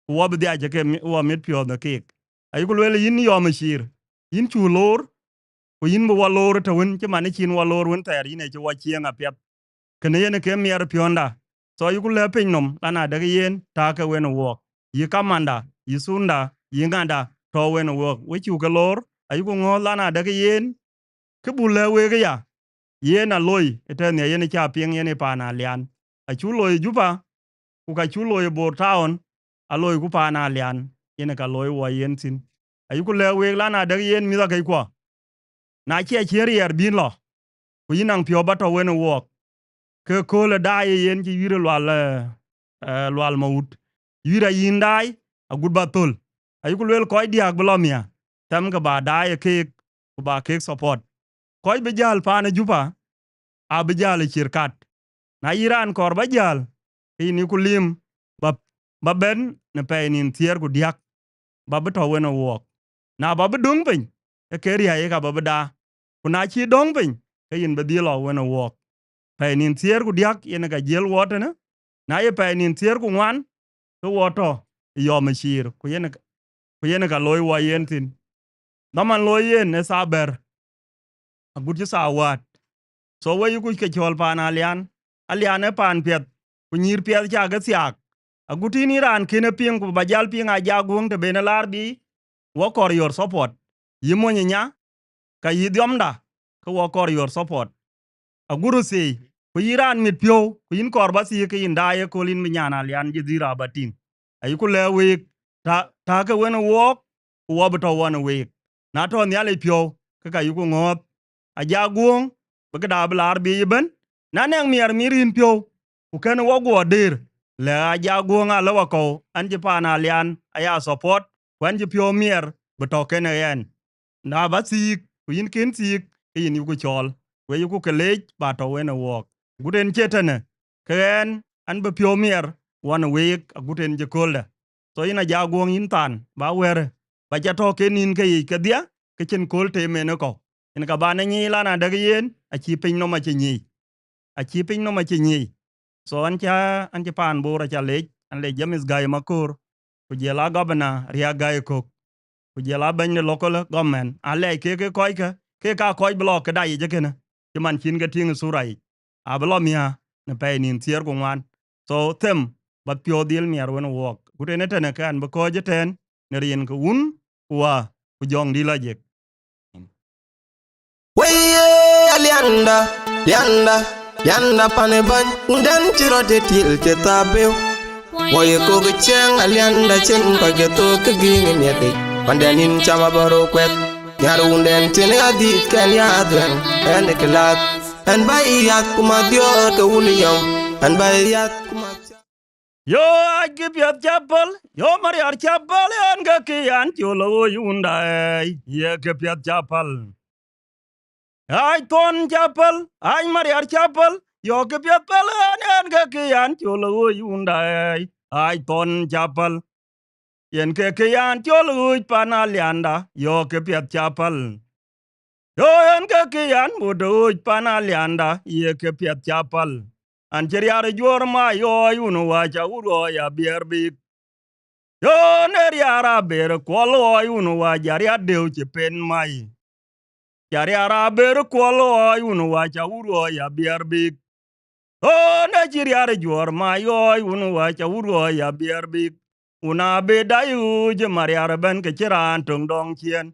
ku wɔ bï dhiac ke mi-, wɔ mit piɔ̈ɔ̈th në keek. Ayïku lueel yïn yɔm ë ciir, yïn cuk loor, ku yïn bï wɔ loor ë të wën cï man ë cïn wɔ loor wën thɛɛr yïn ë cï wɔ cieŋ apiɛth. Kënë yen ke miɛr piɔ̈nda. So yïku lɛ̈k piny nɔm, lan adek yen tääkë wën ë wook. Yï kamanda, yï thunda, yï ŋada, tɔ̈ wën ë wook. We cuk ke loor, ayïku ŋɔ̈ɔ̈th lan adek yen, kë buk lɛ̈k week ëya, yen aloi ë tɛ̈n nhial yen ë ca piŋ yen ë paan Alian. Acuk loi Juba, ku ka cuk loi Bor Town, aloi ku paan Alian, yen ë ka loi wɔ yen thïn. Ayïku lɛ̈k week lan adek yen mïth akëckuɔ. Na cie cïn riɛɛr bïn lɔ, ku yïn naŋ piɔ̈u ba tɔ̈ wën ë wook, ke kööl ë daai ë yen cï wïïr ë lual, eh, eh, lual mawut. Wïïr ayïn daai, agut ba thöl. Ayïku lueel kɔc diääk bï lɔ miäk, thɛmkë ba daai ë keek, ku ba keek support. Kɔc bï jäl paan ë Juba, abï jäl ë cir kat. Na yï raan kɔɔr ba jäl, ke yïn yïku lim ba, ba bɛ̈n në pɛɛi nïn thiëër ku diäk, ba bï tɔ̈ wën ë wook. Na ba bï döŋ piny, ke ke riäi ka ba bï daa. Ku na cï döŋ piny, ke yïn bï dhil lɔ wën ë wook. Pɛɛi nïn thiëër ku diäk yen ka jiël wɔ tënë, na ye pɛɛi nïn thiëër ku ŋuan, ke wɔ tɔ̈ ë yɔm ë ciir, ku yen, ku yen ka looi wɔ yen thïn. Dhaman looi yen ë thaa bɛ̈r, agut cï thaa wäät. So we yï kuc ke cɔl paan Alian, Alian ë paan piɛth, ku nyïïr piɛth cä ke thiaak. Agut yïn yï raan kën ë piŋ ku ba jäl piŋ Ajak Guöŋ të ben ë laar bï, wɔ kɔɔr your support. Yï mony ë nya, ka yï dhiɔmda, ke wɔ kɔɔr your support. Agut röth thii, ku yïn raan mit piɔ̈u, ku yïn kɔɔr ba thii ke yïn daai ëkööl yïn bï nyan Alian Jidhir aba tïŋ. Ayï ku lɛ̈k week, ta, ta ke wën ë wook, ku wɔ bï tɔ̈ wɔn ë week. Na tɔ̈ Nhialic piɔ̈u, ke ka yï ku ŋɔ̈ɔ̈th. Ajak Guöŋ, bï këda bï laar bï yï bɛ̈n, na nɛŋ miɛr mï rïn piɔ̈u, ku kën wɔ guɔ dëër, lɛ̈k Ajak Guöŋ alë wakɔ̈u, an cï paan Alian aya support, ku an cï piɔ̈u miɛr bï tɔ̈ kënë ɣɛn. Na ba thiik, ku yïn kën thiik, ke yïn yï ku cɔɔl, ku yï ku ke leec ba tɔ̈ wën ë wook. Agut en cie tënë, ke ɣɛn an bï piɔ̈u miɛr wɔn ë week agut en cï kööldä. So yïn Ajak Guöŋ yïn than, ba wɛ̈ɛ̈rë, ba ca tɔ̈ ke nïn ke yic kedhie, ke cïn kööl teem en ë kɔ̈u. Yen ka ban ë nyiic lan adek yen, acï piny nɔm acï nyiic. Acï piny nɔm acï nyiic. So an cä, an cï paan Bor aca leec, an leec James Gai Maköör, ku jël a governor Riak Gai Kök, ku jël a bɛ̈ny de local government, an lɛc kek ke kɔckë, kek ka kɔc bï lɔ këda yic ëkënë, cï man cïn ke tïŋ ë thura yic. Abï lɔ miäk në pɛɛi nïn thiëër ku ŋuan. So them, ba piɔ̈u dhil miɛr wën ë wook. Ku tënë tënë ke an bï kɔ̈ɔ̈c ëtɛ̈ɛ̈n, në rin ke wun, ku wä, ku jɔŋdï lɔ jek. Wëi ye alianda, lianda, lianda pan ë bäny, wundɛn cï rɔt ë til cï thaap beu. Wɔ ye kok ë ciɛɛŋ alianda cïn kɔc ke thok ke gïŋ ë miɛt yic, pandɛn yïn cam abɔ̈ rou kuɛth. Nyar wundɛn cïn ë adhith kɛn ya dhuɛŋ, ɛn ë kë lath. Ɛn ba yï yath ku ma dhiɔɔr ke wun yɔm, ɛn ba yï yath ku ma Yo, aac kë piɛth cä päl, yo, mariar cä päl, yen ke kë yan col ɣööc wunda ëëi, ye kë piɛth cä päl. Aac thɔn cä päl, aac mariar cä päl, yo, kë piɛth päl ɣɛn, yen ke kë yan col ɣööc wunda ëëi, aac thɔn cä päl. Yen ke kë yan col ɣööc pan alianda, yo, kë piɛth cä päl. Yo, yen ke kë yan bot ɣööc pan alianda, ye kë piɛth cä päl. An cï riar ë juɔ̈ɔ̈r mac ɣɔɔc wun ë wäc awut ɣɔɔc abiɛɛr bïk. Yo, në riar aber kuɔl ɣɔɔc wun ë wäc ariat dëu cï pen mac. Cä riar aber kuɔl ɣɔɔc wun ë wäc awut ɣɔɔc abiɛɛr bïk. Yo, në cï riar ë juɔ̈ɔ̈r mac ɣɔɔc wun ë wäc awut ɣɔɔc abiɛɛr bïk. Wun abë dac ɣööc ë mariar ëbɛ̈n ke cï raan töŋ dɔŋ ciëën.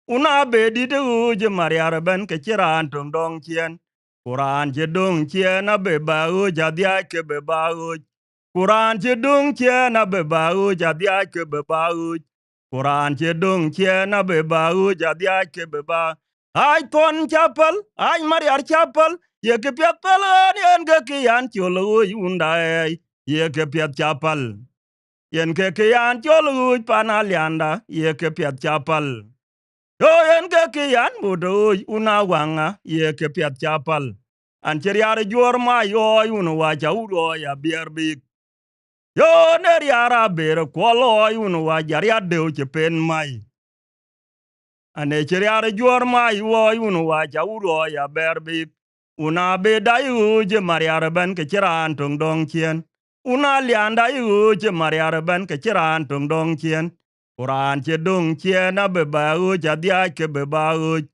Wun abë dït ɣööc ë mariar ëbɛ̈n ke cï raan töŋ dɔŋ ciëën. Ku raan cï döŋ ciëën abë ba ɣööc adhiac ke bï ba ɣööc. Ku raan cï döŋ ciëën abë ba ɣööc adhiac ke bï ba ɣööc. Ku raan cï döŋ ciëën abë ba ɣööc adhiac ke bï ba. Aac thɔn cä päl, aac mariar cä päl, ye kë piɛth päl ɣɛn, yen ke kë yan col ɣööc wunda ëëi, ye kë piɛth cä päl. Yen ke kë yan col ɣööc pan alianda, ye kë piɛth cä päl. Yo, yen ke kë yan bot ɣööc wun awaŋa, ye kë piɛth cä päl. An cï riar ë juɔ̈ɔ̈r mac ɣɔɔc wun ë wäc awut ɣɔɔc abiɛɛr bïk. Yo, në riar aber kuɔl ɣɔɔc wun ë wäc ariat dëu cï pen mac. An ë cï riar ë juɔ̈ɔ̈r mac ɣɔɔc wun ë wäc awut ɣɔɔc abiɛɛr bïk. Wun abë dac ɣööc ë mariar ëbɛ̈n ke cï raan töŋ dɔŋ ciëën. Wun alianda ɣööc ë mariar ëbɛ̈n ke cï raan töŋ dɔŋ ciëën. Ku raan cï döŋ ciëën abï ba ɣööc adhiac ke bï ba ɣööc.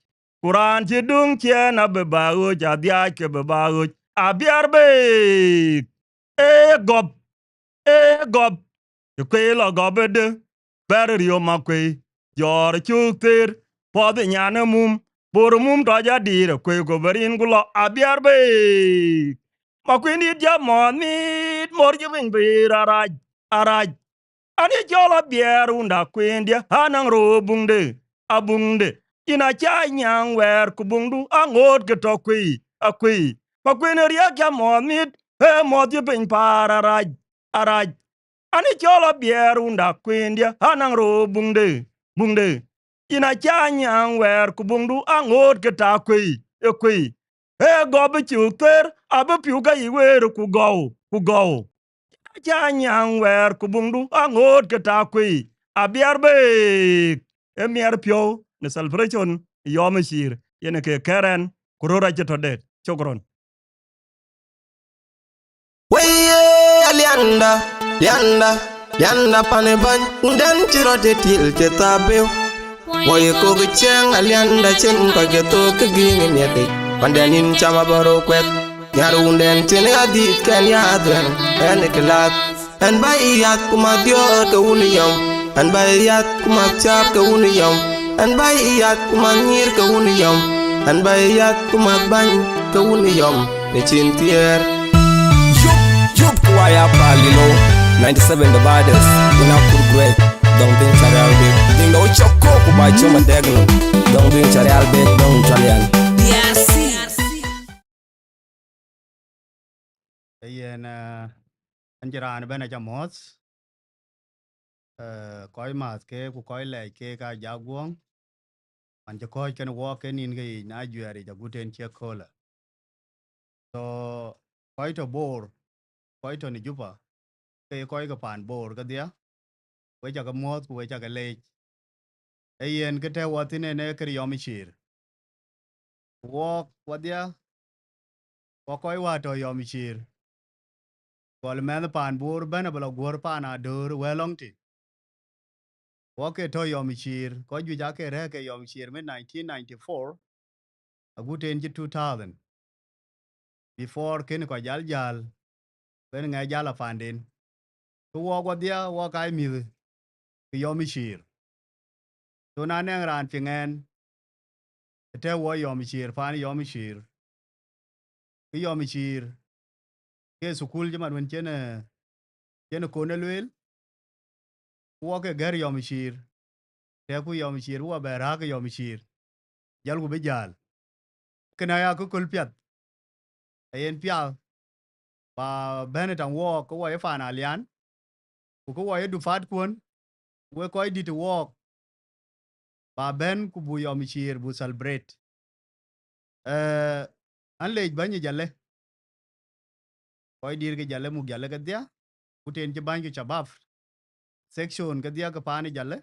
Ku raan cï döŋ ciëën abï ba ɣööc adhiac ke bï ba ɣööc. Abiɛɛr bïk. Ee gɔp, ee gɔp, ë kuëi lɔ gɔp ëdë, bɛ̈r riöm akuëi, jɔɔr cök ther, puɔth ë nyan ë mum, bor ë mum tɔc adïïr ë kuëi ku bï rin ku lɔ abiɛɛr bïk. Ma kuïndït jam mɔ̈ɔ̈th mit, mor cï piny pïïr arac, arac. An ye cɔl abiɛɛr wunda kuëndië, anaŋ rou ë buŋde, abuŋde. Yïn acä nyaŋ wɛɛr ku buŋdu aŋoot ke tɔ kuëi, akuëi. Ma kuën ë riɛk cä mɔ̈ɔ̈th mit, ee mɔ̈ɔ̈th cï piny paar arac, arac. An ye cɔl abiɛɛr wunda kuëndië, anaŋ rou ë buŋde, buŋde. Yïn acä nyaŋ wɛɛr ku buŋdu aŋoot ke ta kuëi, ë kuëi. Ee gɔp bï cuk ther, abï piu ke yic weer ku gɔu, ku gɔu. Yïn acä nyaŋ wɛɛr ku buŋdu aŋoot ke ta kuëi, abiɛɛr bïk. Ee miɛɛr piɔ̈u në celebration ë yɔm ë ciir, yen ë ke kɛ̈r ɛn, ku röör acï tɔ deet. Cokron. Wëi ye alianda, lianda, lianda pan ë bäny, wundɛn cï rɔt ë til cï thaap beu. Woi kok cieŋ alian da cin kɔc ke thok ke giŋ miɛthic. Pandɛn in cam abɔro kuɛth. Nyar wunden cin adit kɛn ya dhuɛn. Ɛn ke lath. Ɛn ba iyath ku ma dior ke wun yɔm. Ɛn ba iyath ku ma cap ke wun yɔm. Ɛn ba iyath ku ma nyir ke wun yɔm. Ɛn ba iyath ku ma bany ke wun yɔm. Ke cin thier. Yup, yup, ku waya pal, you know. Ninety-seven the baddest. Ina kur great. Dɔŋ dhïn ca rial bek. Dhïn dɔ cɔk kok ku ba cɔm adɛk nɔ. Dɔŋ dhïn ca rial bek, dɔŋ ca rial. Ee yen, eh, an cï raan ëbɛ̈n aca mɔ̈ɔ̈th, eh, kɔc maath keek ku kɔc lɛɛc keek aa jak guɔ̈ŋ, man cï kɔ̈ɔ̈c kën wɔɔk ke nïn ke yic na juɛɛr yic agut en cie köölë. So, kɔc tɔ̈ Bor, kɔc tɔ̈ në Juba, ke ye kɔc ke paan Bor kedhia, we cakë muɔ̈ɔ̈th ku we cakë leec. Ee yen kë tɛ̈ wɔ thïn en ee kë yɔm ë ciir. Wɔɔk wɔdhia, wɔ kɔc wä tɔ̈ yɔm ë ciir. Gɔl mɛnh paan Bor bɛ̈n abï lɔ guɔ̈r paan Adöör wɛ̈ɛ̈r lɔŋ tï. Wɔ ke tɔ̈ yɔm ë ciir, kɔc juëc aake rɛ̈ɛ̈k ke yɔm ë ciir mit nineteen ninety-four, agut en cï two thousand. Before kën kɔc jal jäl, ben ŋɛk jal a panden. Ke wɔɔk wɔdhia, wɔɔk aa mïth ke yɔm ë ciir. So na nɛŋ raan piŋ ɛn, ë tɛ̈ wɔ yɔm ë ciir, paan yɔm ë ciir. Ke yɔm ë ciir, ke thukul cï mat wën cïn, eh, cïn kon ë lueel, ku wɔ ke gɛ̈r yɔm ë ciir, tɛ̈ku yɔm ë ciir, bï wɔ bɛ rääk yɔm ë ciir, jälku bï jäl. Kën aya kë köl piath, ayen piath, ba bɛ̈n ë taŋ wɔɔk ke wɔ ye paan Alian, ku ke wɔ ye dupaatkuɔn, wek kɔc dït ë wɔɔk, ba bɛ̈n ku bu yɔm ë ciir bu celebrate. Eh, an leec bäny ë Jalle, kɔc dït ke Jalle muk Jalle kedhia, ku ten cï bäny ke shabab section kedhia ke paan ë Jalle,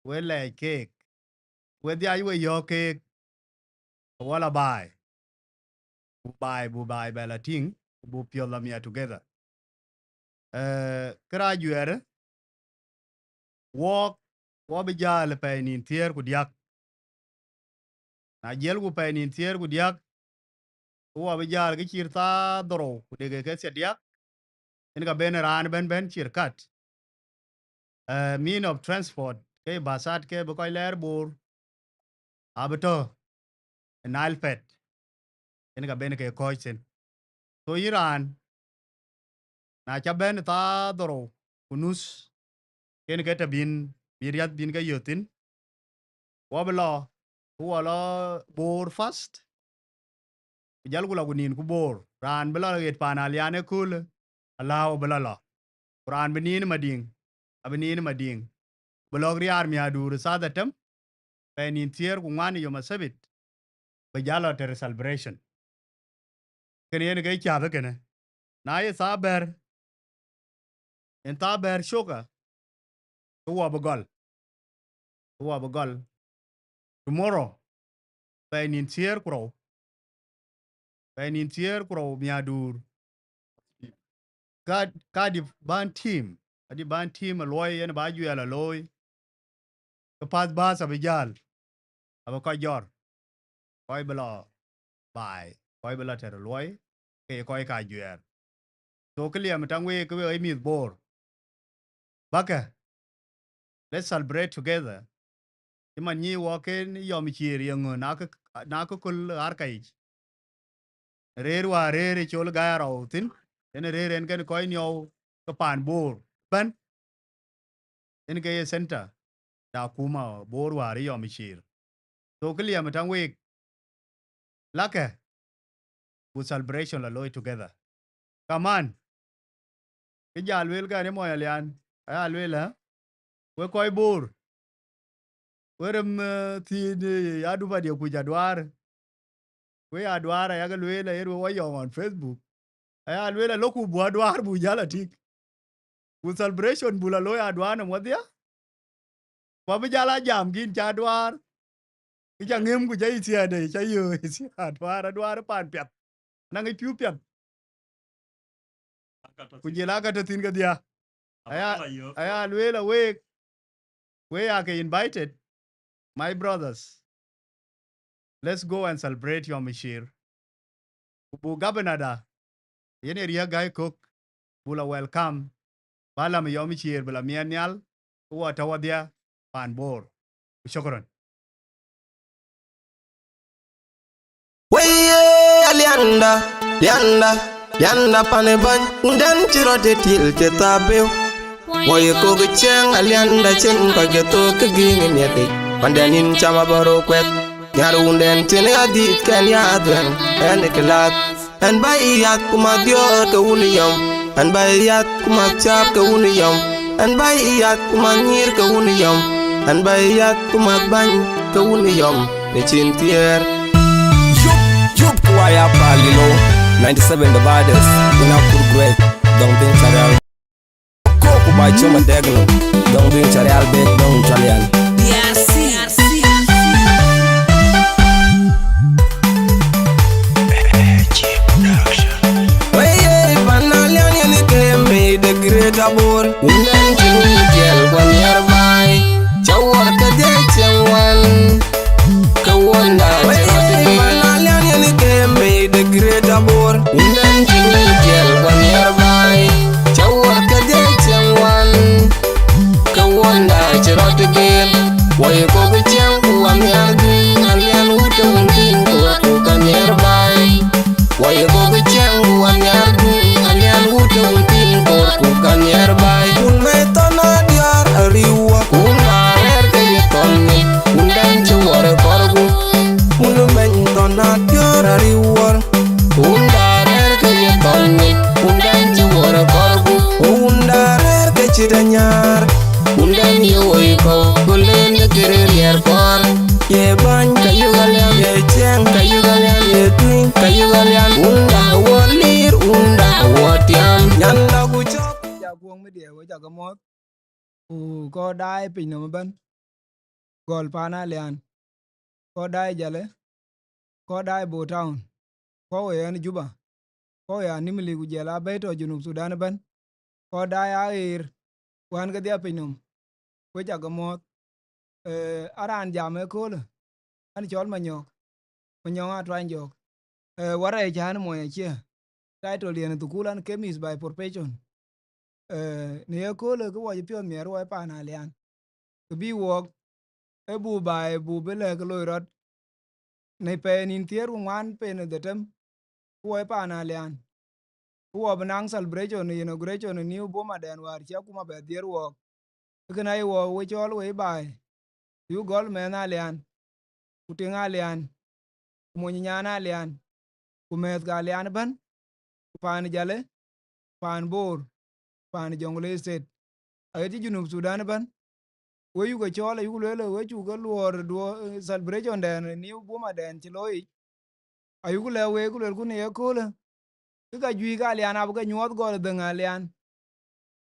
we lɛɛc keek, we dhiac we yɔ̈ɔ̈k keek, ke wɔ la baai, bu baai, bu baai bɛ la tïŋ, ku bu piɔ̈th la miɛt together. Eh, kë rac juɛɛrë, wɔɔk, wɔ bï jäl pɛɛi nïn thiëër ku diäk. Na jiëlku pɛɛi nïn thiëër ku diäk, ke wɔ bï jäl ke cït thaa dhorou ku dek ke thiërdiäk, en ka ben raan ëbɛ̈n bɛ̈n cït kat. Eh, mean of transport, ke basat ke bï kɔc lɛɛr Bor, abï tɔ̈ ë Nile Pet, en ka ben ke kɔ̈ɔ̈c thïn. So yïn raan, na ca bɛ̈n thaa dhorou ku nuth, ken ke tɛ̈ bïn, bï riäth bïn ke yök thïn, wɔ bï lɔ, ku wɔ lɔ Bor first, ku jälku lɔ ku nïn ku Bor, raan bï lɔ ɣet paan Alian ëköölë, alääu bï lɔ lɔ. Ku raan bï nïn Madiŋ, abï nïn Madiŋ. Bï lɔ̈k riaar miäkduur ë thaa dhetem, pɛɛi nïn thiëër ku ŋuan ë yom asebit, bï jal lɔ tɛ̈r celebration. Kën yen ke cäth ë kënë. Na ye thaa bɛ̈r, en thaa bɛ̈r cökë, ke wɔ bï gɔl, ke wɔ bï gɔl. Tomorrow, pɛɛi nïn thiëër ku rou, pɛɛi nïn thiëër ku rou miäkduur, ka, ka dï bän tim, adï bän tim ë luɔi yen ba juɛɛl ë looi, ke path bäth abï jäl, abï kɔc jɔr, kɔc bï lɔ baai, kɔc bï lɔ tɛ̈r luɔi, ke ye kɔc ka juɛɛr. So kë liɛm taŋ week, ke we ɣɔc mïth Bor, bäkë, let's celebrate together. Cï man nyï wɔ ken yɔm ciir yeŋö, na kë, na kë köl ɣar ka yic. Rëër wäär rëër ë col gäi arɔu thïn, yen rëër en kën kɔc niɔu ke paan Bor bɛ̈n. En ke ye center da akuma Bor wäär ë yɔm ciir. So kë liɛm taŋ week, lakë, ku celebration la looi together. Kaman, kë ja lueel kɛn ë mɔny Alian, aya lueel, ë, we kɔc Bor, we rem, eh, thiin, eh, ya dupa dië kuc aduaar. We aduaar ayakë lueel, aye we wɔ yɔŋ on Facebook. Aya lueel, alɔku bu aduaar bu jäl atik. Ku celebration bu la looi aduaar nɔm wadhia. Ku abï jal a jam kïn ca duaar. Kë ca ŋëm ku ca yï thiëëdë, ca yö yï thiëëdë, aduaar, aduaar paan piath. Naŋ ë piu piath. Ku jël aka tɔ̈ thïn kedhia. Aya, aya lueel aweek, we ya ke invited. My brothers, let's go and celebrate Yom Chir. Ku buk governor da, yen ë Riek Gai Kok, buk la welcome, ba lam Yom Chir bï la miɛt nhial, ku wɔ tɔ̈ wadhia paan Bor. Ku shukran. Weye alianda, lianda, lianda pane bany, unden ci rot e til ci thabeu. Weye kok ceng alianda cin kɔc ke thok ke ging miɛthic, panden in cam abɔro kuɛth. Nyar unden cin adhith kɛn ya dhuɛn, ɛn ke lath. Ɛn ba yath ku ma diɔɔr ke wun yɔm, ɛn ba yath ku ma caap ke wun yɔm, ɛn ba yath ku ma nyir ke wun yɔm, ɛn ba yath ku ma bany ke wun yɔm, ne cin thiɛɛr. Yup, yup, ku aya pal, you know, ninety seven the baddest, in a cool great, don't think career. Kok ku ba coma dek no, don't think career big, don't Italian. D R C. Weye, pan alian yen ke made the great abor. Unden cin diɛl wan yar bai. Cawar ka dia ceng wan. Ka wanda. Weye, pan alian yen ke made the great abor. Unden cin diɛl wan yar bai. Cawar ka dia ceng wan. Ka wanda ci rot gel. Woi kok ceng ku wan yar dun. Alian wut wun tin ku ku kan yar bai. Woi kok ceng ku wan yar dun. Alian wut wun tin ku ku kan yar bai. Kun me thon a diar a riwa. Kun a rer ke ye thon ni. Kun dan ci wor kor ku. Kun me thon a diar a riwa. Kun da rer ke ye thon ni. Kun dan ci wor kor ku. Kun da rer ke ci da nyar. Kun dan ye woi ko. Kun len de kere rier kor. Ye bany ka yugalian. Ye ceng ka yugalian. Ye tuing ka yugalian. Kun da wo lir. Kun da wo tiam. Nyanda ku chok. Ja guong mi dia we ja ga moth. Ku kɔc daai piny nɔm ëbɛ̈n, gɔl paan alian, kɔc daai Jale, kɔc daai Bor Town, kɔc wei ɣɛn Juba, kɔc ya Nimili ku jɔl a bɛ̈i tɔ̈ Junub Thudan ëbɛ̈n, kɔc daai aɣeer, wään kedhia piny nɔm, wek ca ke muɔ̈ɔ̈th. Eh, a raan jam ëköölë, an cɔl Manyɔk, Manyɔk Atuany Jɔk. Eh, warɛɛc cän mony acie, title diɛn ë thukul an ke mïth by profession. Eh, në ye köölë ke wɔ cï piɔ̈ɔ̈th miɛt wɔ ë paan alian, ke bï wɔɔk ë bu baai bu bï lɛ̈k loi rɔt në pɛɛi nïn thiëër ku ŋuan pen ë dhetem, ku wɔ ë paan alian, ku wɔ bï naŋ celebration ë inauguration ë new boma dɛn wäär cï akuma bɛ dhiër wɔɔk. Kënë aye wɔ we cɔɔl wei baai, yuk gɔl mɛnh alian, ku tiŋ alian, ku mony nyan alian, ku mɛ̈ɛ̈th ke alian ëbɛ̈n, ku paan Jale, paan Bor, paan Jonglei State, aɣet cï Junub Thudan ëbɛ̈n. We yuk ke cɔɔl ayuk lueel we cuk ke luɔɔr duɔ-, eh, celebration dɛn ë new boma dɛn cï looi yic. Ayuk lɛ̈k week ku luelku në ye köölë, ke ka juëc ke alian abï ke nyuɔɔth gɔl ë dhëŋ alian,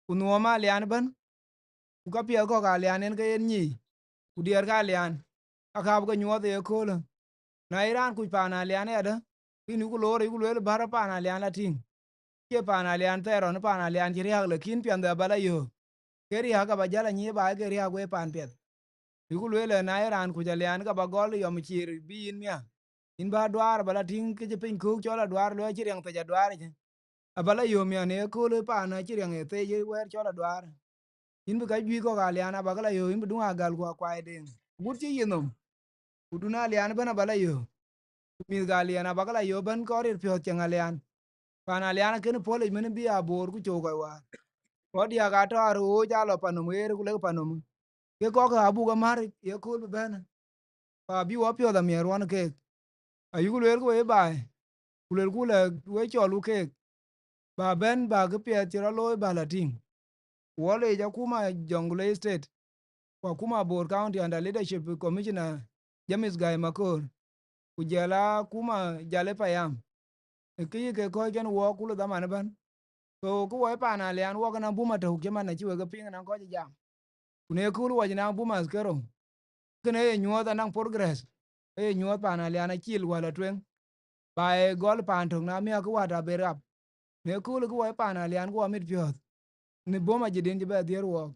ku nuɔɔm alian ëbɛ̈n, ku ka piɛth kɔ̈k alian en ke yen nyic, ku diɛɛr ke alian, aka abï ke nyuɔɔth ë ye köölë. Na ye raan kuc paan alian ayadäŋ, ke yïn yuk loor ayuk lueel bär paan alian la tïŋ. Cie paan alian thɛɛr ɣɔn paan alian cï riääk, lakin piɛnhde abä la yöök. Ke riääk abä jäl anyic baai ke riääk wei paan piɛth. Yuk lueel ë na ye raan kuc alian ke bä gɔl yɔm ciir bï yïn miäk. Yïn bä duaar abä la tïŋ ke cï piny köök cɔl aduaar lueel acï riɛŋ thec aduaar yic. Abä la yöök miäk në ye köölë paan acï riɛŋ ë thec wɛ̈ɛ̈r cɔl aduaar. Yïn bï ka juëc kɔ̈k alian abä ke la yöök, yïn bï duŋ agal ku akuai deŋ. Agut cï yï nhom. Ku dun alian ëbɛ̈n abä la yöök. Ku mïth ke alian abä ke la yöök ëbɛ̈n kɔc ril piɔ̈ɔ̈th ceŋ alian. Paan alian akënë puɔ̈l yic mën bï aboor ku cöök kɔc wäär. Kɔc diäk atɔ̈ arööc aa lɔ pan nɔm ɣeer ku lek pan nɔm. Ke kɔ̈k abuk amäär ye kööl bï bɛ̈n. Ku abï wɔ piɔ̈ɔ̈th amiɛt ruɔn keek. Ayuk lueel ku wei baai, ku luelku lɛ we cɔlku keek, bä bɛ̈n bä këpiɛth cï rɔt looi bä la tïŋ. Wɔ leec akuma Jonglei State, ku akuma Bor County under leadership Commissioner James Gai Maköör, ku jɔl akuma Jale Payam. Ë kë yï ke kɔ̈ɔ̈c kɛn wɔɔk kul ë dhaman ëbɛ̈n. So, kë wɔ ë paan alian wɔk ëna bum atök cï man acï wek ke piŋ ëna kɔc ë jam. Ku në kööl wɔ cï naŋ bum askero. Kënë ë ye nyuɔɔth anaŋ progress. Ë ye nyuɔɔth paan alian acil wäl atueŋ. Ba ë gɔl paan tök na miäk kë wät abë rap. Në kööl kë wɔ ë paan alian ku amit piɔ̈ɔ̈th. Në bom ajidin cï bɛ dhiër wɔɔk.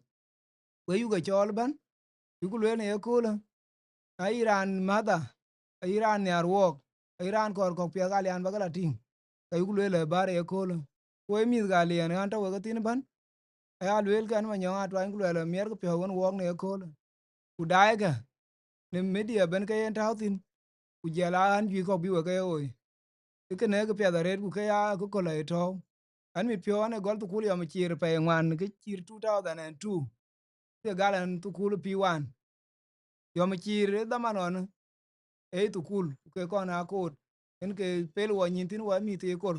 We yuk ë cɔɔl ëbɛ̈n. Yuk lueel në ye köölë. Ayï raan mäthda, ayï raan nhiaar wuɔɔk, ayï raan kɔɔr kɔ̈k piɛth ka lian ba ke la tïŋ, ke yuk lueel ë bär ë köölë. Ku ë mïth ka liɛn ɣän tɔ̈ wek ë thïn ëbɛ̈n, aya lueel kɛn Manyɔŋ Atuany ku luɛɛl ë miɛtkë piɔ̈u wën wuɔɔk në ëköölë. Ku daaikë në media ëbɛ̈n ke yen tääu thïn, ku jiɛl aa ɣän juëc kɔ̈k bï wek ke ye ɣoi. Ë kënë kë piɛth arëët ku ke ya kë köl aye tɔ̈u. Ɣän mit piɔ̈u ɣän ë gɔl thukul Yɔm Ciir pɛɛi ŋuan kë cït two thousand and two. Ke gal ɣän thukul P one. Yɔm Ciir ë dhaman ɣɔn ë thukul, ku ke kɔn aa koot, yen ke pel wɔ nyïn thïn wɔ mïth ë kor.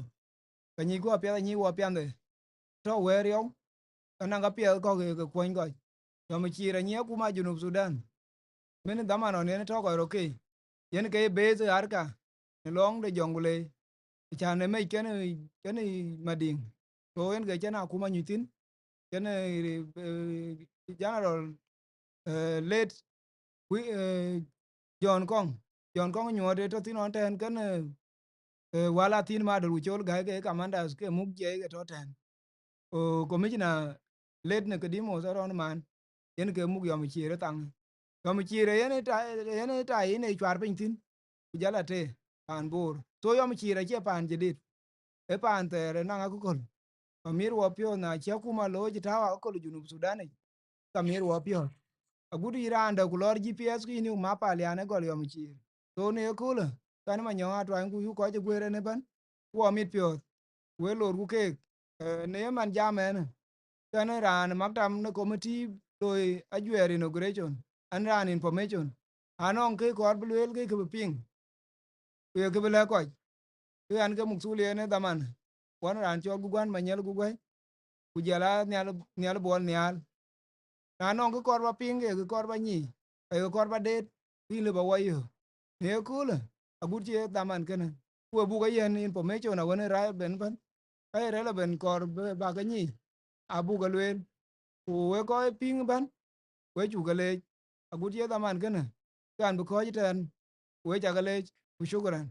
Ka nyicku apiɛth anyic wɔ piɛnhde. Tɔ̈ wɛ̈ɛ̈r yɔu, ka naŋ ka piɛth kɔ̈k ke kuɔny kɔc. Yɔm Ciir anyic akuma Junub Thudan. Min dhaman ɣɔn yen tɔ̈ kɔc röt ke, yen ke base ë Arka, në lɔŋ de Jɔŋgulei, cän ë mec kenë, kenë Madiŋ. So yen ke cïn akuma nyuc thïn, kenë, eh, General, eh, late, wi-, eh, John Kɔŋ. John Kɔŋ Nyuɔɔt ë tɔ̈ thïn ɣɔn tɛ̈ɛ̈n kenë, eh, Wäl Athïn Madol ku Col Gäi ke commanders ke muk jiɛi ke tɔ̈ tɛ̈ɛ̈n. Ku commissioner late Nicodemus Arɔn Man, yen ke muk Yɔm Ciir ë thaŋ. Yɔm Ciir ë yen ë ta-, yen ë ta yen ë cuar piny thïn, ku jɔl a te paan Bor. So Yɔm Ciir acie paan jadid, ë paan thɛɛr ë naŋ akököl. Ka miɛt wɔ piɔ̈ɔ̈th, na cï akuma looi cï tääu akököl Junub Thudan yic, ka miɛt wɔ piɔ̈ɔ̈th. Agut yï raan dɛ̈ ku lɔɔr G P S ku yïn yuk map aa lian ë gɔl Yɔm Ciir. So në ëköölë, kɛn Manyɔŋ Atuany ku yuk kɔc ë guëër en ëbɛ̈n, ku wɔ mit piɔ̈ɔ̈th, wek lorku keek, eh, në ye man jam ɛn, kɛn raan maktam në committee loi ajuɛɛr inauguration, an raan information, anɔŋ kë kɔɔr bï lueel kë kë bï piŋ, ku ye kë bï lɛ̈k kɔc, kë ɣɛn ke muk thul yen ë dhaman, wan raan cɔl Guguan Manyɛl Guguai, ku jɔl a Nhial, Nhial Buɔl Nhial. Na nɔŋ kë kɔɔr ba piŋ, ke kë kɔɔr ba nyic, ke kë kɔɔr ba deet, bï lëu ba wɔ yök. Në ëköölë, agut cï dhaman kënë, ku we buk a yiɛ̈n information awën ë relevant bɛ̈n, ka ye relevant kɔɔr bë, ba ke nyic, abuk a lueel. Ku wek kɔc piŋ ëbɛ̈n, we cuk ke leec, agut cï dhaman kënë, kan bï kɔ̈ɔ̈c ëtɛ̈ɛ̈n, we cak ke leec, ku shukran.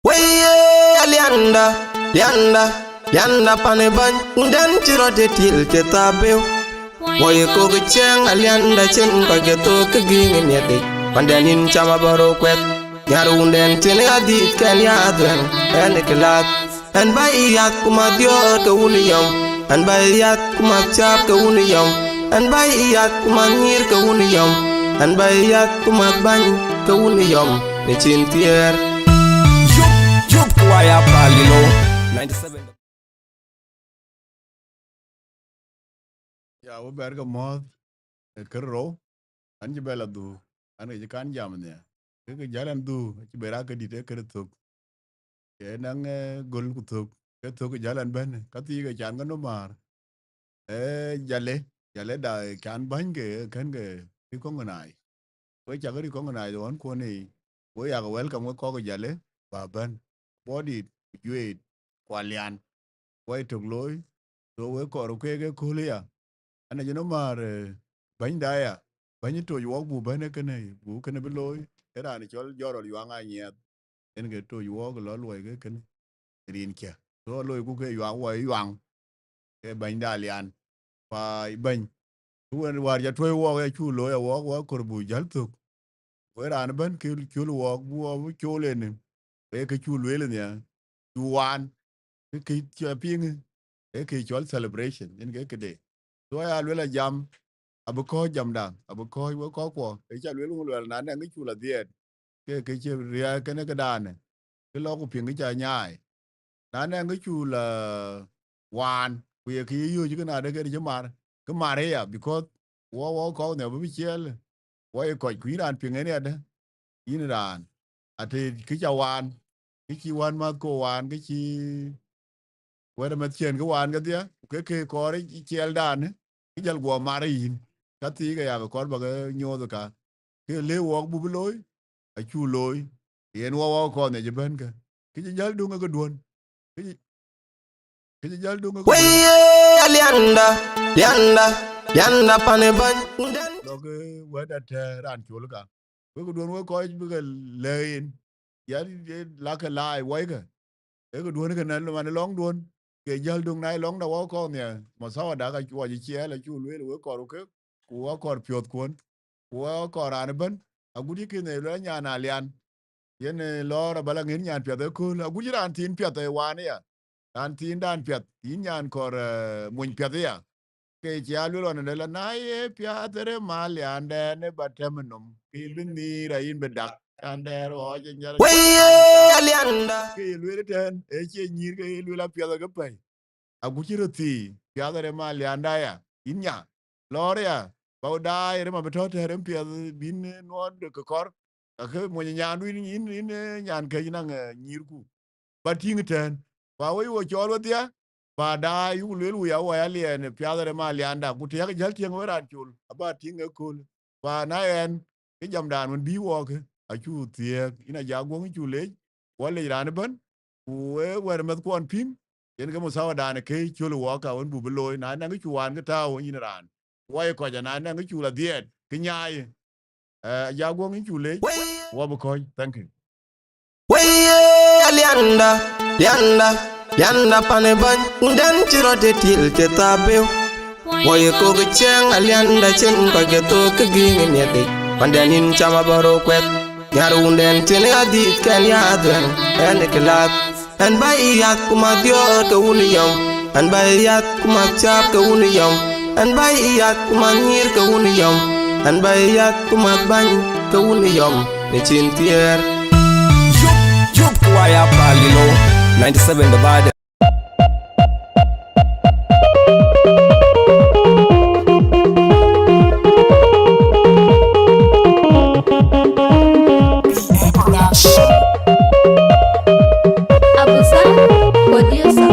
Wëi, alianda, lianda, lianda pan ë bäny, wundɛn cï rɔt ë til cï thaap beu. Woi kok cieŋ alianda cin kɔc ke thok ke giŋ ë miɛthic, pandɛn yïn cam abɔ̈ rou kuɛth. Nyar wundɛn cin adhith kɛn ya dhuɛŋ, ɛn ë kë lath. Ɛn bä yath ku ma dhiɔɔr ke wun yɔm, ɛn bä yath ku ma cäp ke wun yɔm, ɛn bä yath ku ma nyïïr ke wun yɔm, ɛn bä yath ku ma bäny ke wun yɔm, në cin thiëër. Yup, yup, ku waya pal yï lo. Ninety seven. Ya, wë bɛ̈ɛ̈r ke mɔ̈ɔ̈th, ë kër rou, an cï bɛ la dhuk, an ke cï kan jam nhial. Ke ke jäl ɛn dhuk, acï bɛ raak ke dït ë kër thök. Ke naŋ, eh, göl ku thök, ke thök ke jäl ɛn bɛ̈n, ka thii ke can ke nöm määr. Eh, jale, jale da can bäny ke, kën ke recognize. We cak recognize ɣɔn kuɔn ë, we yak welcome we kɔk jale, ba bɛ̈n. Bɔ̈ dït, ku juëët, ku alian. Wai tök looi, so we kɔɔr ke ke kööl ya. An acï nöm määr, eh, bänyda ya, bäny toc wɔk bu bɛ̈n ë kënë, bu kënë bï looi, ë raan cɔl Jɔrɔl Yuaŋ Anyiɛth. Yen ke toc wɔk lɔ luɔi ke kënë, rin kiɛ. So loiku ke Yuaŋ, wɔ Yuaŋ, ke bänyda alian. Pa bäny. Ku wën wäär ca tuɔ̈i wɔk ya cu looi awɔk, wɔ kɔɔr bu jäl thök. Wek raan ëbɛ̈n kë cul wɔɔk, bï wɔ bï col en, ee kë cu lueel nhial, cu waan, kë kë cä piŋ, ee kë cɔl celebration, yen ke këde. So aya lueel a jam, abï kɔ̈ɔ̈c jamda, abï kɔ̈ɔ̈c wek kɔ̈k kuɔ, ee cä lueel ŋö luɛl, na nɛŋ kë cu la dhiɛɛt, ke kë cï riääk kënë këdaanë, kë lɔ ku piŋ kë cä nyaai. Na nɛŋ kë cu la waan, ku ye kë ye yööc kë nadë kën cï mar, kë mar ëya, because wɔ, wɔ kɔ̈k nhial bï bï ciɛɛl, wɔ ye kɔc, ku yïn raan piŋ en yadë, yïn raan, ate kë cä waan, kë cï wän mäth ko waan, kë cï wɛ̈t mäth ciɛɛn kë waan kedhie, ku ke ke kɔɔr ë ciɛɛldan, kë jäl guɔ mar ë yïn, ka thii ke yak kɔɔr bä ke nyooth ë ka, ke le wɔk buk looi, acu looi, yen wɔ wɔ kɔn nhial ëbɛ̈n kë, kë cï jäl duŋ ë këduön, kë cï, kë cï jäl duŋ ë këduön. Wëi, alianda, lianda, lianda pan ë bäny, wundɛn. Lɔ ke wɛ̈t atɛ̈ raan col ka, wek këduön wek kɔc bï ke lɛ̈k yen, ya, ya, lakë laai wɔikë, ee këduön kënë man lɔŋduön, ke jäl duŋ na lɔŋda wɔ kɔn nhial, mathawada ka cuɔc ciɛɛl acu lueel wek kɔɔr ke, ku wɔ kɔɔr piɔ̈ɔ̈thkuɔn, ku wɔ kɔɔr raan ëbɛ̈n, agut yï kën ë lueel nyan Alian. Yen ë lɔɔr abä la ŋiɛ̈n nyan piɛth ëkööl, agut yï raan thiin piɛth ë waan aya. Raan thiindan piɛth, yïn nyan kɔɔr, eh, mony piɛth aya. Ke cï a lueel ɣɔn ëdë la, na ye piath ë rem Aliandɛn ë ba tɛm ë nom, ke yïn bï nhiir ayïn bï dak. Aliandɛn ɣɔɔc ë nyar. Wëi, Alianda. Ke ye lueel ëtɛ̈ɛ̈n, ë cie nyïïr ke ye lueel apiɛth ë ke pɛ̈i. Agut cï röt thii, piath ë rem Alianda ya, yïn nya. Lɔɔr ya, ba daai rem abï tɔ̈ tɛ̈ rem piɛth bïn, eh, nuɔɔt ke kɔr. Ka ke mony nyandu yïn, yïn, yïn, eh, nyan kë yïn naŋ, eh, nyïïrku. Ba tïŋ ëtɛ̈ɛ̈n. Ba wëi wo cɔɔl wedhia, ba daai yuk lueel wui awai Aliɛn, eh, piath ë rem Alianda. Ku të yak jäl tiëŋ wë raan col, aba tïŋ ëkööl. Ba na ɣɛn, ke jamdan wën bï wɔɔkë, acu thiëëk, yïn aja guɔ̈ŋ cu leec, wɔ lec raan ëbɛ̈n, ku ë wɛ̈t mɛthkuɔn piŋ, yen ke muthawadan ke cöl wɔ ka wën buk bï looi, na naŋ kë cu waan ke tääu yïn raan. Wɔ ye kɔc, na naŋ kë cu la dhiɛɛt, kë nyaai. Eh, aja guɔ̈ŋ yïn cu leec, wɔ bï kɔ̈ɔ̈c. Thank you. Wëi, Alianda, Alianda, Alianda pan ë bäny, wunden cï rɔt ë til cï thaap beu. Wɔ ye kok ë ciɛɛŋ Alianda cïn kɔc ke thok kë gïïŋ ë miɛt yic, pandɛn yïn cam abɔ̈ rou kuɛth. Nyar wunden cïn adhith kɛn ya dhuɛ̈ŋ, ɛn ë kë lath. Ɛn bä yath ku mak diöör ke wun yɔm, ɛn bä yath ku mak cääp ke wun yɔm, ɛn bä yath ku mak nyïïr ke wun yɔm, ɛn bä yath ku mak bäny ke wun yɔm në cin thiëër. Yup, yup, ku waya pal yï low, ninety seven divided. Abusa, producer.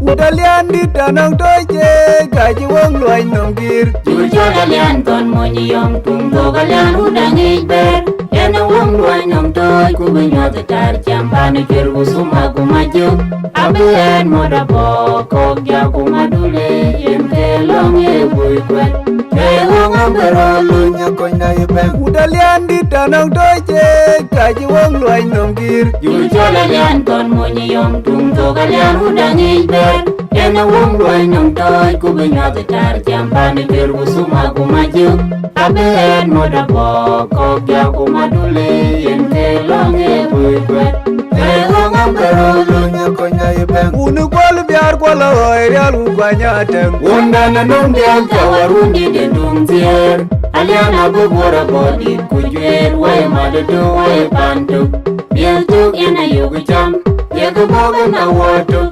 Wut Alian dït anɔŋ tɔ̈c ceek, ka cï wok luɔny nɔm gïïr. Jur cɔl Alian thɔn mony yɔŋ, tuŋ thok Alian wut aŋic bɛ̈ɛ̈r. Yen ë wok luɔny nɔm tɔ̈c, ku bï nyuɔth ë tar cam pan ë cuer, ku thuma ku majök. Abï ɣɛn mɔt abɔ̈ kɔ̈k, ja ku madule, yen ke lɔ̈ŋ ë bui kuɛth. Ke wok abï rɔt luny ë kony na yï bɛ̈n. Wut Alian dït anɔŋ tɔ̈c ceek, ka cï wok luɔny nɔm gïïr. Jur cɔl Alian thɔn mony yɔŋ, tuŋ thok Alian wut aŋic bɛ̈ɛ̈r. Yen ë wok luɔny nɔm tɔ̈c, ku bï nyuɔth ë tar cam pan ë cuer, ku thuma ku majök. Abï ɣɛn mɔt abɔ̈ kɔ̈k, ja ku madule, yen ke lɔ̈ŋ ë bui kuɛth. Ke wok abï rɔt luny ë kony na yï bɛ̈n. Wun ë kuɔl biaar kuɔl aɣɔi rial, ku kuany atɛ̈ŋ. Wundan anɔŋ diäk, ka warun dït ë tuŋ thiëër. Alian abï guɔ̈r abɔ̈ dït ku juëër, wɛ̈i madëdu, wɛ̈i pan tök. Miëth tök yen ayök cam, ye kë bɔ̈ yen awɔ̈ɔ̈t tök.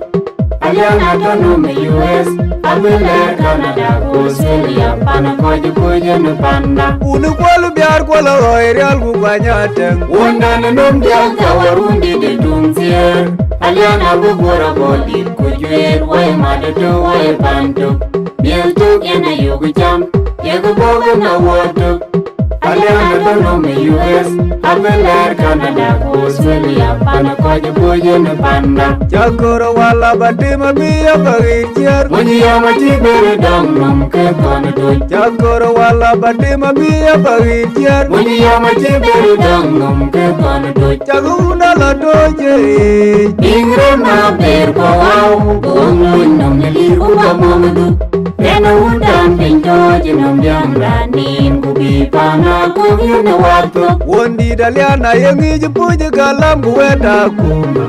Alian atɔ̈ nɔm ë U S, abï lɛɛr Canada ku Australia, pan ë kɔc ë kuc yen ë panda. Wun ë kuɔl biaar kuɔl aɣɔi rial, ku kuany atɛ̈ŋ. Wundan anɔŋ diäk, ka warun dït ë tuŋ thiëër. Alian abï guɔ̈r abɔ̈ dït ku juëër, wɛ̈i madëdu, wɛ̈i pan tök. Miëth tök yen ayök cam, ye kë bɔ̈ yen awɔ̈ɔ̈t tök. Alian atɔ̈ nɔm ë U S, abï lɛɛr Canada ku Australia, pan ë kɔc ë kuc yen ë panda. Cak kɔɔr wal aba tim abï ya ba ɣiir ciɛɛr. Mony yɔm acï ber dɔŋ nɔm ke thɔn ë toc. Cak kɔɔr wal aba tim abï ya ba ɣiir ciɛɛr. Mony yɔm acï ber dɔŋ nɔm ke thɔn ë toc. Cak wun ala toc ë. Biŋ rem aber kɔ wau, ku wok luny nɔm ë lir ku ba mɔmdu. Yen ë wun dam piny tɔ̈ cï nɔm diäŋ raan nin, ku bï pan akɔ̈k yen ë wath thok. Wundït Alian aye ŋic puc ë kalam, ku wɛ̈t akuma.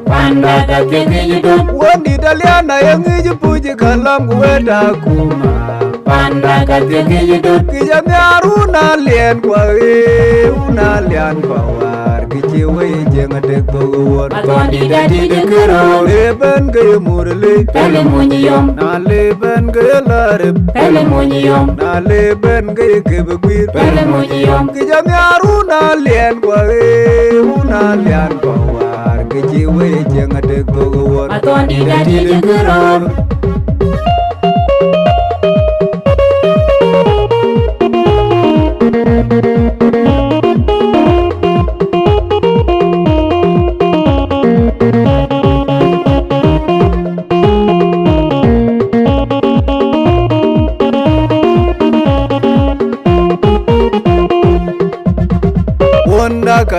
Panda ka thiëk ŋic döt. Wundït Alian aye ŋic puc ë kalam, ku wɛ̈t akuma. Panda ka thiëk ŋic döt. Kï jɔ nhiaar wun Alian kua ɣee, wun Alian kua waar. Kë cï wëi Jiëŋ atek thok ë wuɔ̈t. Athɔn dït adït ë kërɔ̈ɔ̈r. Le bɛ̈n ke ye Murle. Pɛ̈l ë mony yɔm. Na le bɛ̈n ke ye Larep. Pɛ̈l ë mony yɔm. Na le bɛ̈n ke ye Kep ë Guiir. Pɛ̈l ë mony yɔm. Kë jɔ nhiaar wun Alian kua ɣee, wun Alian kua waar. Kë cï wëi Jiëŋ atek thok ë wuɔ̈t. Athɔn dït adït ë kërɔ̈ɔ̈r.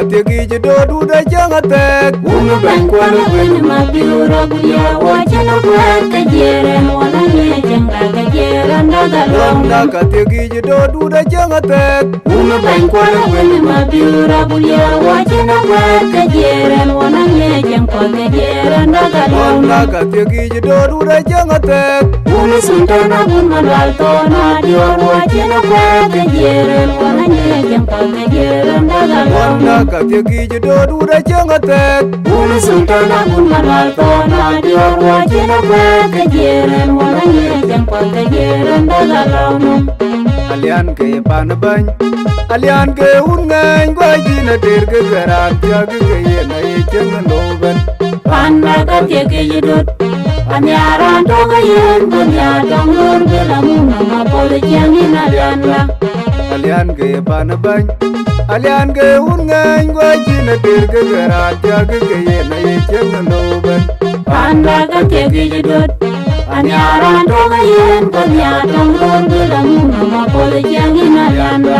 Athiek yic döt wut acäŋ athɛɛk. Wun bɛ̈ny kuɔl ë wën ma biu rɔt ku ya wä cïn akuɛɛth ke jiëër ɛn wä na ŋiɛc cäŋ ka ke jiëër ɛn däk alɔŋ. Lɔŋda ka thiek yic döt wut acäŋ athɛɛk. Wun bɛ̈ny kuɔl ë wën ma biu rɔt ku ya wä cïn akuɛɛth ke jiëër ɛn wä na ŋiɛc cäŋ ka ke jiëër ɛn däk alɔŋ. Lɔŋda ka thiek yic döt wut acäŋ athɛɛk. Wun sultan abun ma lual thon adiɔr wä cïn akuɛɛth ke jiëër ɛn wä na ŋiɛc cäŋ ka ke jiëër ɛn däk alɔŋ. Lɔŋda ka thiek yic döt wut acäŋ athɛɛk. Wun sultan abun ma lual thon adiɔr wä cïn akuɛɛth ke jiëër ɛn wä na ŋiɛc cäŋ ka ke jiëër ɛn däk alɔŋ. Alian ke ye pan bäny, alian ke wun ŋɛɛny guɔ cïn ater ke ke raan thiak ke yen aye cäŋ ënou bɛ̈n. Panda ka thiek yic döt. Anhiar raan tök ayen ku nhiar tɔŋ röör bï la mum nɔm apuɔl ë ciɛɛŋ yïn alianda. Alian ke ye pan bäny, alian ke wun ŋɛɛny guɔ cïn ater ke ke raan thiak ke yen aye cäŋ ënou bɛ̈n. Panda ka thiek yic döt. Anhiar raan tök ayen ku nhiar tɔŋ röör bï la mum nɔm apuɔl ë ciɛɛŋ yïn alianda.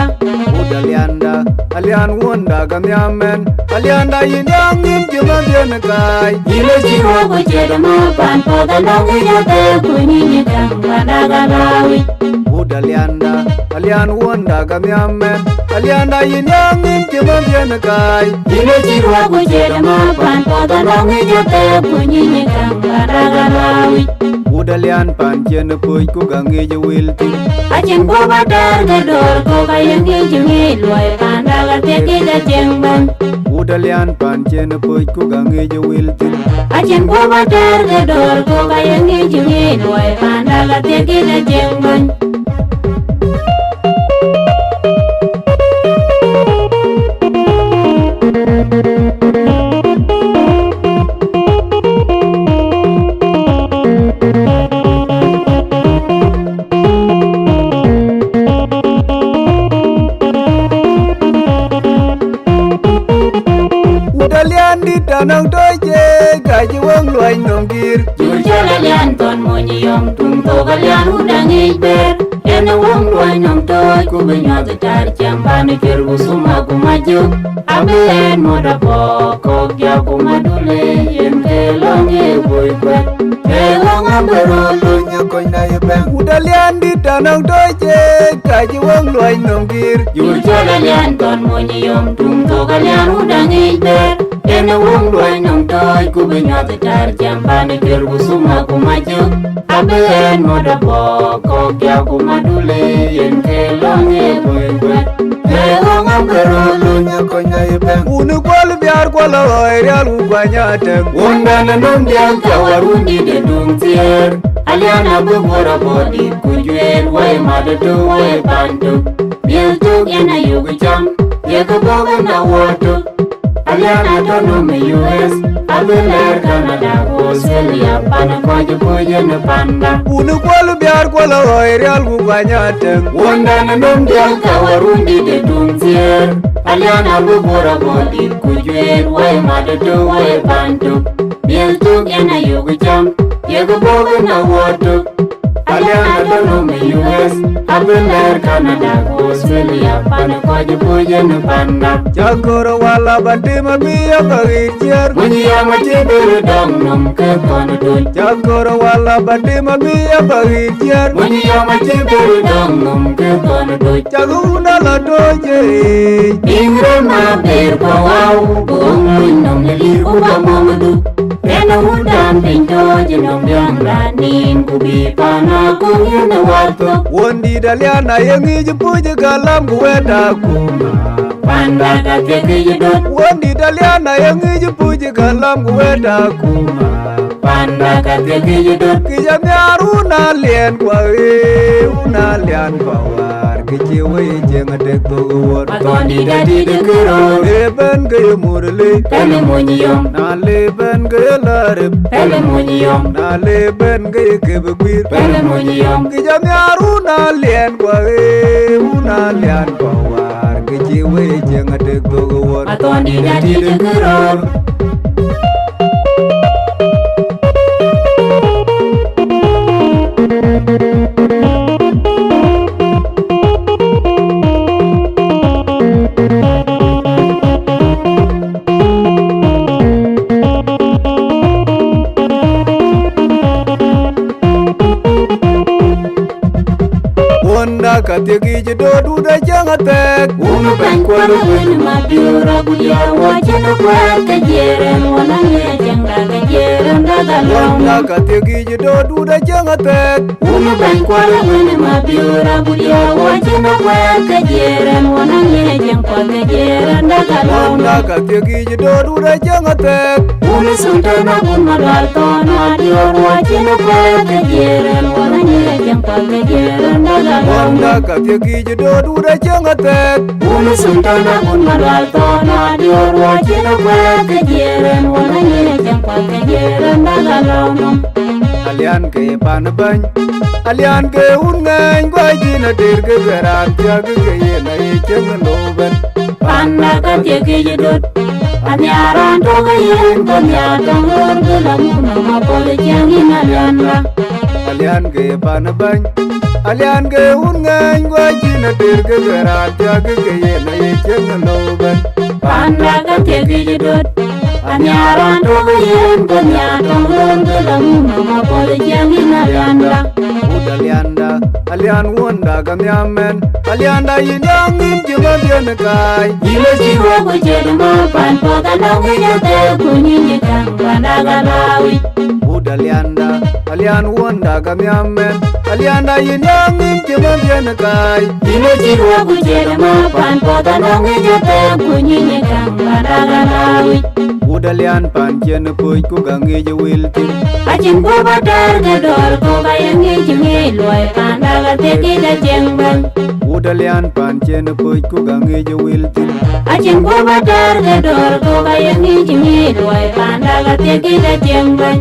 Wut alianda, alian wuɔnda ka nhiam mɛn. Alianda yïn yaŋ yïn cï man dhiën kaai. Yïn ë cï ruɔ̈k ku ciɛt ë ma pan puɔth anɔŋ ŋic athɛɛk ku nyiny ë käŋ panda ka lääu yic. Wut alianda, alian wuɔnda ka nhiam mɛn. Alianda yïn yaŋ yïn cï man dhiën kaai. Yïn ë cï ruɔ̈k ku ciɛt ë ma pan puɔth anɔŋ ŋic athɛɛk ku nyiny ë käŋ panda ka lääu yic. Wut alian pan cïn ë pöc ku ka ŋic ë wil thïn. Acïn guɔ̈p ater ke döör kɔ̈k aye ŋic ë ŋic luɔi panda ka thiek yic acieŋ bɛ̈ny. Wut alian pan cïn ë pöc ku ka ŋic ë wil thïn. Acïn guɔ̈p ater ke döör kɔ̈k aye ŋic ë ŋic luɔi panda ka thiek yic acieŋ bɛ̈ny. Wut alian dït anɔŋ tɔ̈ ciëëc ka cï wëŋ luɔny nɔm gïïr. Jur cɔl alian thɔn mony yɔŋ tuŋ thok alian wut aŋic bɛ̈ɛ̈r. Yen ë wëŋ luɔny nɔm tɔ̈c ku bï nyuäth ë tar ciɛm pan ë cuer ku thuma ku macök. Abï ɛn mɔt abɔɔk kɔ̈k jak ku madule yen ke lɔ̈ŋ ye boi kuɛth. Ke ɣɔ̈ŋ abï röt luny ë kony na ye bɛ̈n. Wut alian dït anɔŋ tɔ̈c ciëëc ka cï wëŋ luɔny nɔm gïïr. Jur cɔl alian thɔn mony yɔŋ tuŋ thok alian wut aŋic bɛ̈ɛ̈r. Yen ë wëŋ luɔny nɔm tɔ̈c ku bï nyuäth ë tar ciɛm pan ë cuer ku thuma ku macök. Abï ɛn mɔt abɔɔk kɔ̈k jak ku madule yen ke lɔ̈ŋ ye boi kuɛth. Ke ɣɔ̈ŋ abï röt luny ë kony na ye bɛ̈n. Wun ë kuɔl biaar kuɔl aɣɔ̈i rial ku kuany atɛ̈ŋ. Wun bɛ̈n ë nöm diäk cä wär wun dït ë tuŋ thiëër. Alian abï guɔ̈r abɔ̈ dït ku juëët wɛ̈i mat ë tök wɛ̈i pan tök. Miëth tök yen ayök cam, ye kë bɔ̈ yen awɔ̈ɔ̈r tök. Alian atɔ̈ nöm ë U S, abï lɛɛr Canada ku Australia, pan ë kɔc ë puc yen ë panda. Wun ë kuɔl biaar kuɔl aɣɔ̈i rial ku kuany atɛ̈ŋ. Wun dɛn ë nöm diäk cä wär wun dït ë tuŋ thiëër. Alian abï guɔ̈r abɔ̈ dït ku juëët wɛ̈i mat ë tök wɛ̈i pan tök. Miëth tök yen ayök cam, ye kë bɔ̈ yen awɔ̈ɔ̈r tök. Alian atɔ̈ nöm ë U S, abï lɛɛr Canada ku Australia, pan ë kɔc ë puc yen ë panda. Cä gör ë wal aba tim abï ya ba ɣiit ciɛɛr. Mony yɔm acï bï röt dɔm nöm ke thɔn ë toc. Cä gör ë wal aba tim abï ya ba ɣiit ciɛɛr. Mony yɔm acï bï röt dɔm nöm ke thɔn ë toc. Cak wun ala toc ë. Bïŋ röt ma ber kua wau, bï wëŋ luny nöm në lir ku ba mɔ̈mëdu. Yen ë wun dam piny tɔ̈ɔ̈c ë nöm biäŋda nin, ku bï pan akɔ̈u yen ë wäär thök. Wundït alian aye ŋic puc ë galam ku wɛ̈t akuma. Panda ka thiek yic döt. Wundït alian aye ŋic puc ë galam ku wɛ̈t akuma. Panda ka thiek yic döt. Kï jɔ nhiaar wun aliɛn kua ɣee, wun alian kua wäär. Kë cï wëi cieŋ atek thok ë wuɔ̈t. Athɔndït adït ë kërɔ̈ɔ̈r. Le bɛ̈n ke ye mur lei. Pɛ̈l ë mony yɔm. Na le bɛ̈n ke ye lɔ rep. Pɛ̈l ë mony yɔm. Na le bɛ̈n ke ye kep ë guiir. Pɛ̈l ë mony yɔm. Kï jɔ nhiaar wun aliɛn kua ɣee, wun alian kua wäär. Kë cï wëi cieŋ atek thok ë wuɔ̈t. Athɔndït adït ë kërɔ̈ɔ̈r. cieŋ athɛɛk. Wun bɛ̈ny kuɔl wën ma biur agut ya wɔ cïn kuɛɛth ke jiëër ɛn wɔ na ŋiɛc cieŋda ke jiëër ɛn dak alɔŋ. Wunda ka thiek yic dɔ̈t wut acieŋ athɛɛk. Wun bɛ̈ny kuɔl wën ma biur agut ya wɔ cïn kuɛɛth ke jiëër ɛn wɔ na ŋiɛc cieŋ kuɔl ke jiëër ɛn dak alɔŋ. Wunda ka thiek yic dɔ̈t wut acieŋ athɛɛk. Wun sultan agut ma dual thɔn adior wɔ cïn kuɛɛth ke jiëër ɛn wɔ na ŋiɛc cieŋ kuɔl ke jiëër ɛn dak alɔŋ. Wunda ka thiek yic dɔ̈t wut acieŋ athɛɛk. Wun sultan agut ma dual thɔn adior wɔ cïn kuɛɛth ke jiëër ɛn wɔ na ŋiɛc cieŋ kuɔl ke jiëër ɛn dak alɔŋ. Alian ke pan bäny, alian ke wun ŋɛɛny guɔ cïn ater ke bɛ raan thiak ke yen aye cieŋ lobɛn. Panda ka thiek yic dot, aniar an tök yen ko nhiar tɔŋ ror ke la mum ma pol cieŋ in alianda. Alian ke pan bäny, alian ke wun ŋɛɛny guɔ cïn ater ke bɛ raan thiak ke yen aye cieŋ lobɛn. Panda ka thiek yic dot, aniar an tök yen ko nhiar tɔŋ ror ke la mum ma pol cieŋ in alianda. Wut alianda, alian wunda ka nhiam mɛn. Alianda yïn yɔŋ yïn cï ma biɛn kaai. Yïn ë cï wɔ ku ciɛt ma pan puɔth anɔŋ yic athɛɛk ku nyin yï käŋ panda ka la wic. Wut alianda, alian wunda ka nhiam mɛn. Alianda yïn yɔŋ yïn cï ma biɛn kaai. Yïn ë cï wɔ ku ciɛt ma pan puɔth anɔŋ yic athɛɛk ku nyin yï käŋ panda ka la wic. Wut alian pan cien puc ku ka ŋic wil thïn. Acïn guɔ̈p atɛɛr ke dɔ̈ɔ̈r kok aye ŋic ŋic luɔi panda ka thiek yic acieŋ bɛ̈ny. Wut alian pan cien puc ku ka ŋic wil thïn. Acïn guɔ̈p atɛɛr ke dɔ̈ɔ̈r kok aye ŋic ŋic luɔi panda ka thiek yic acieŋ bɛ̈ny.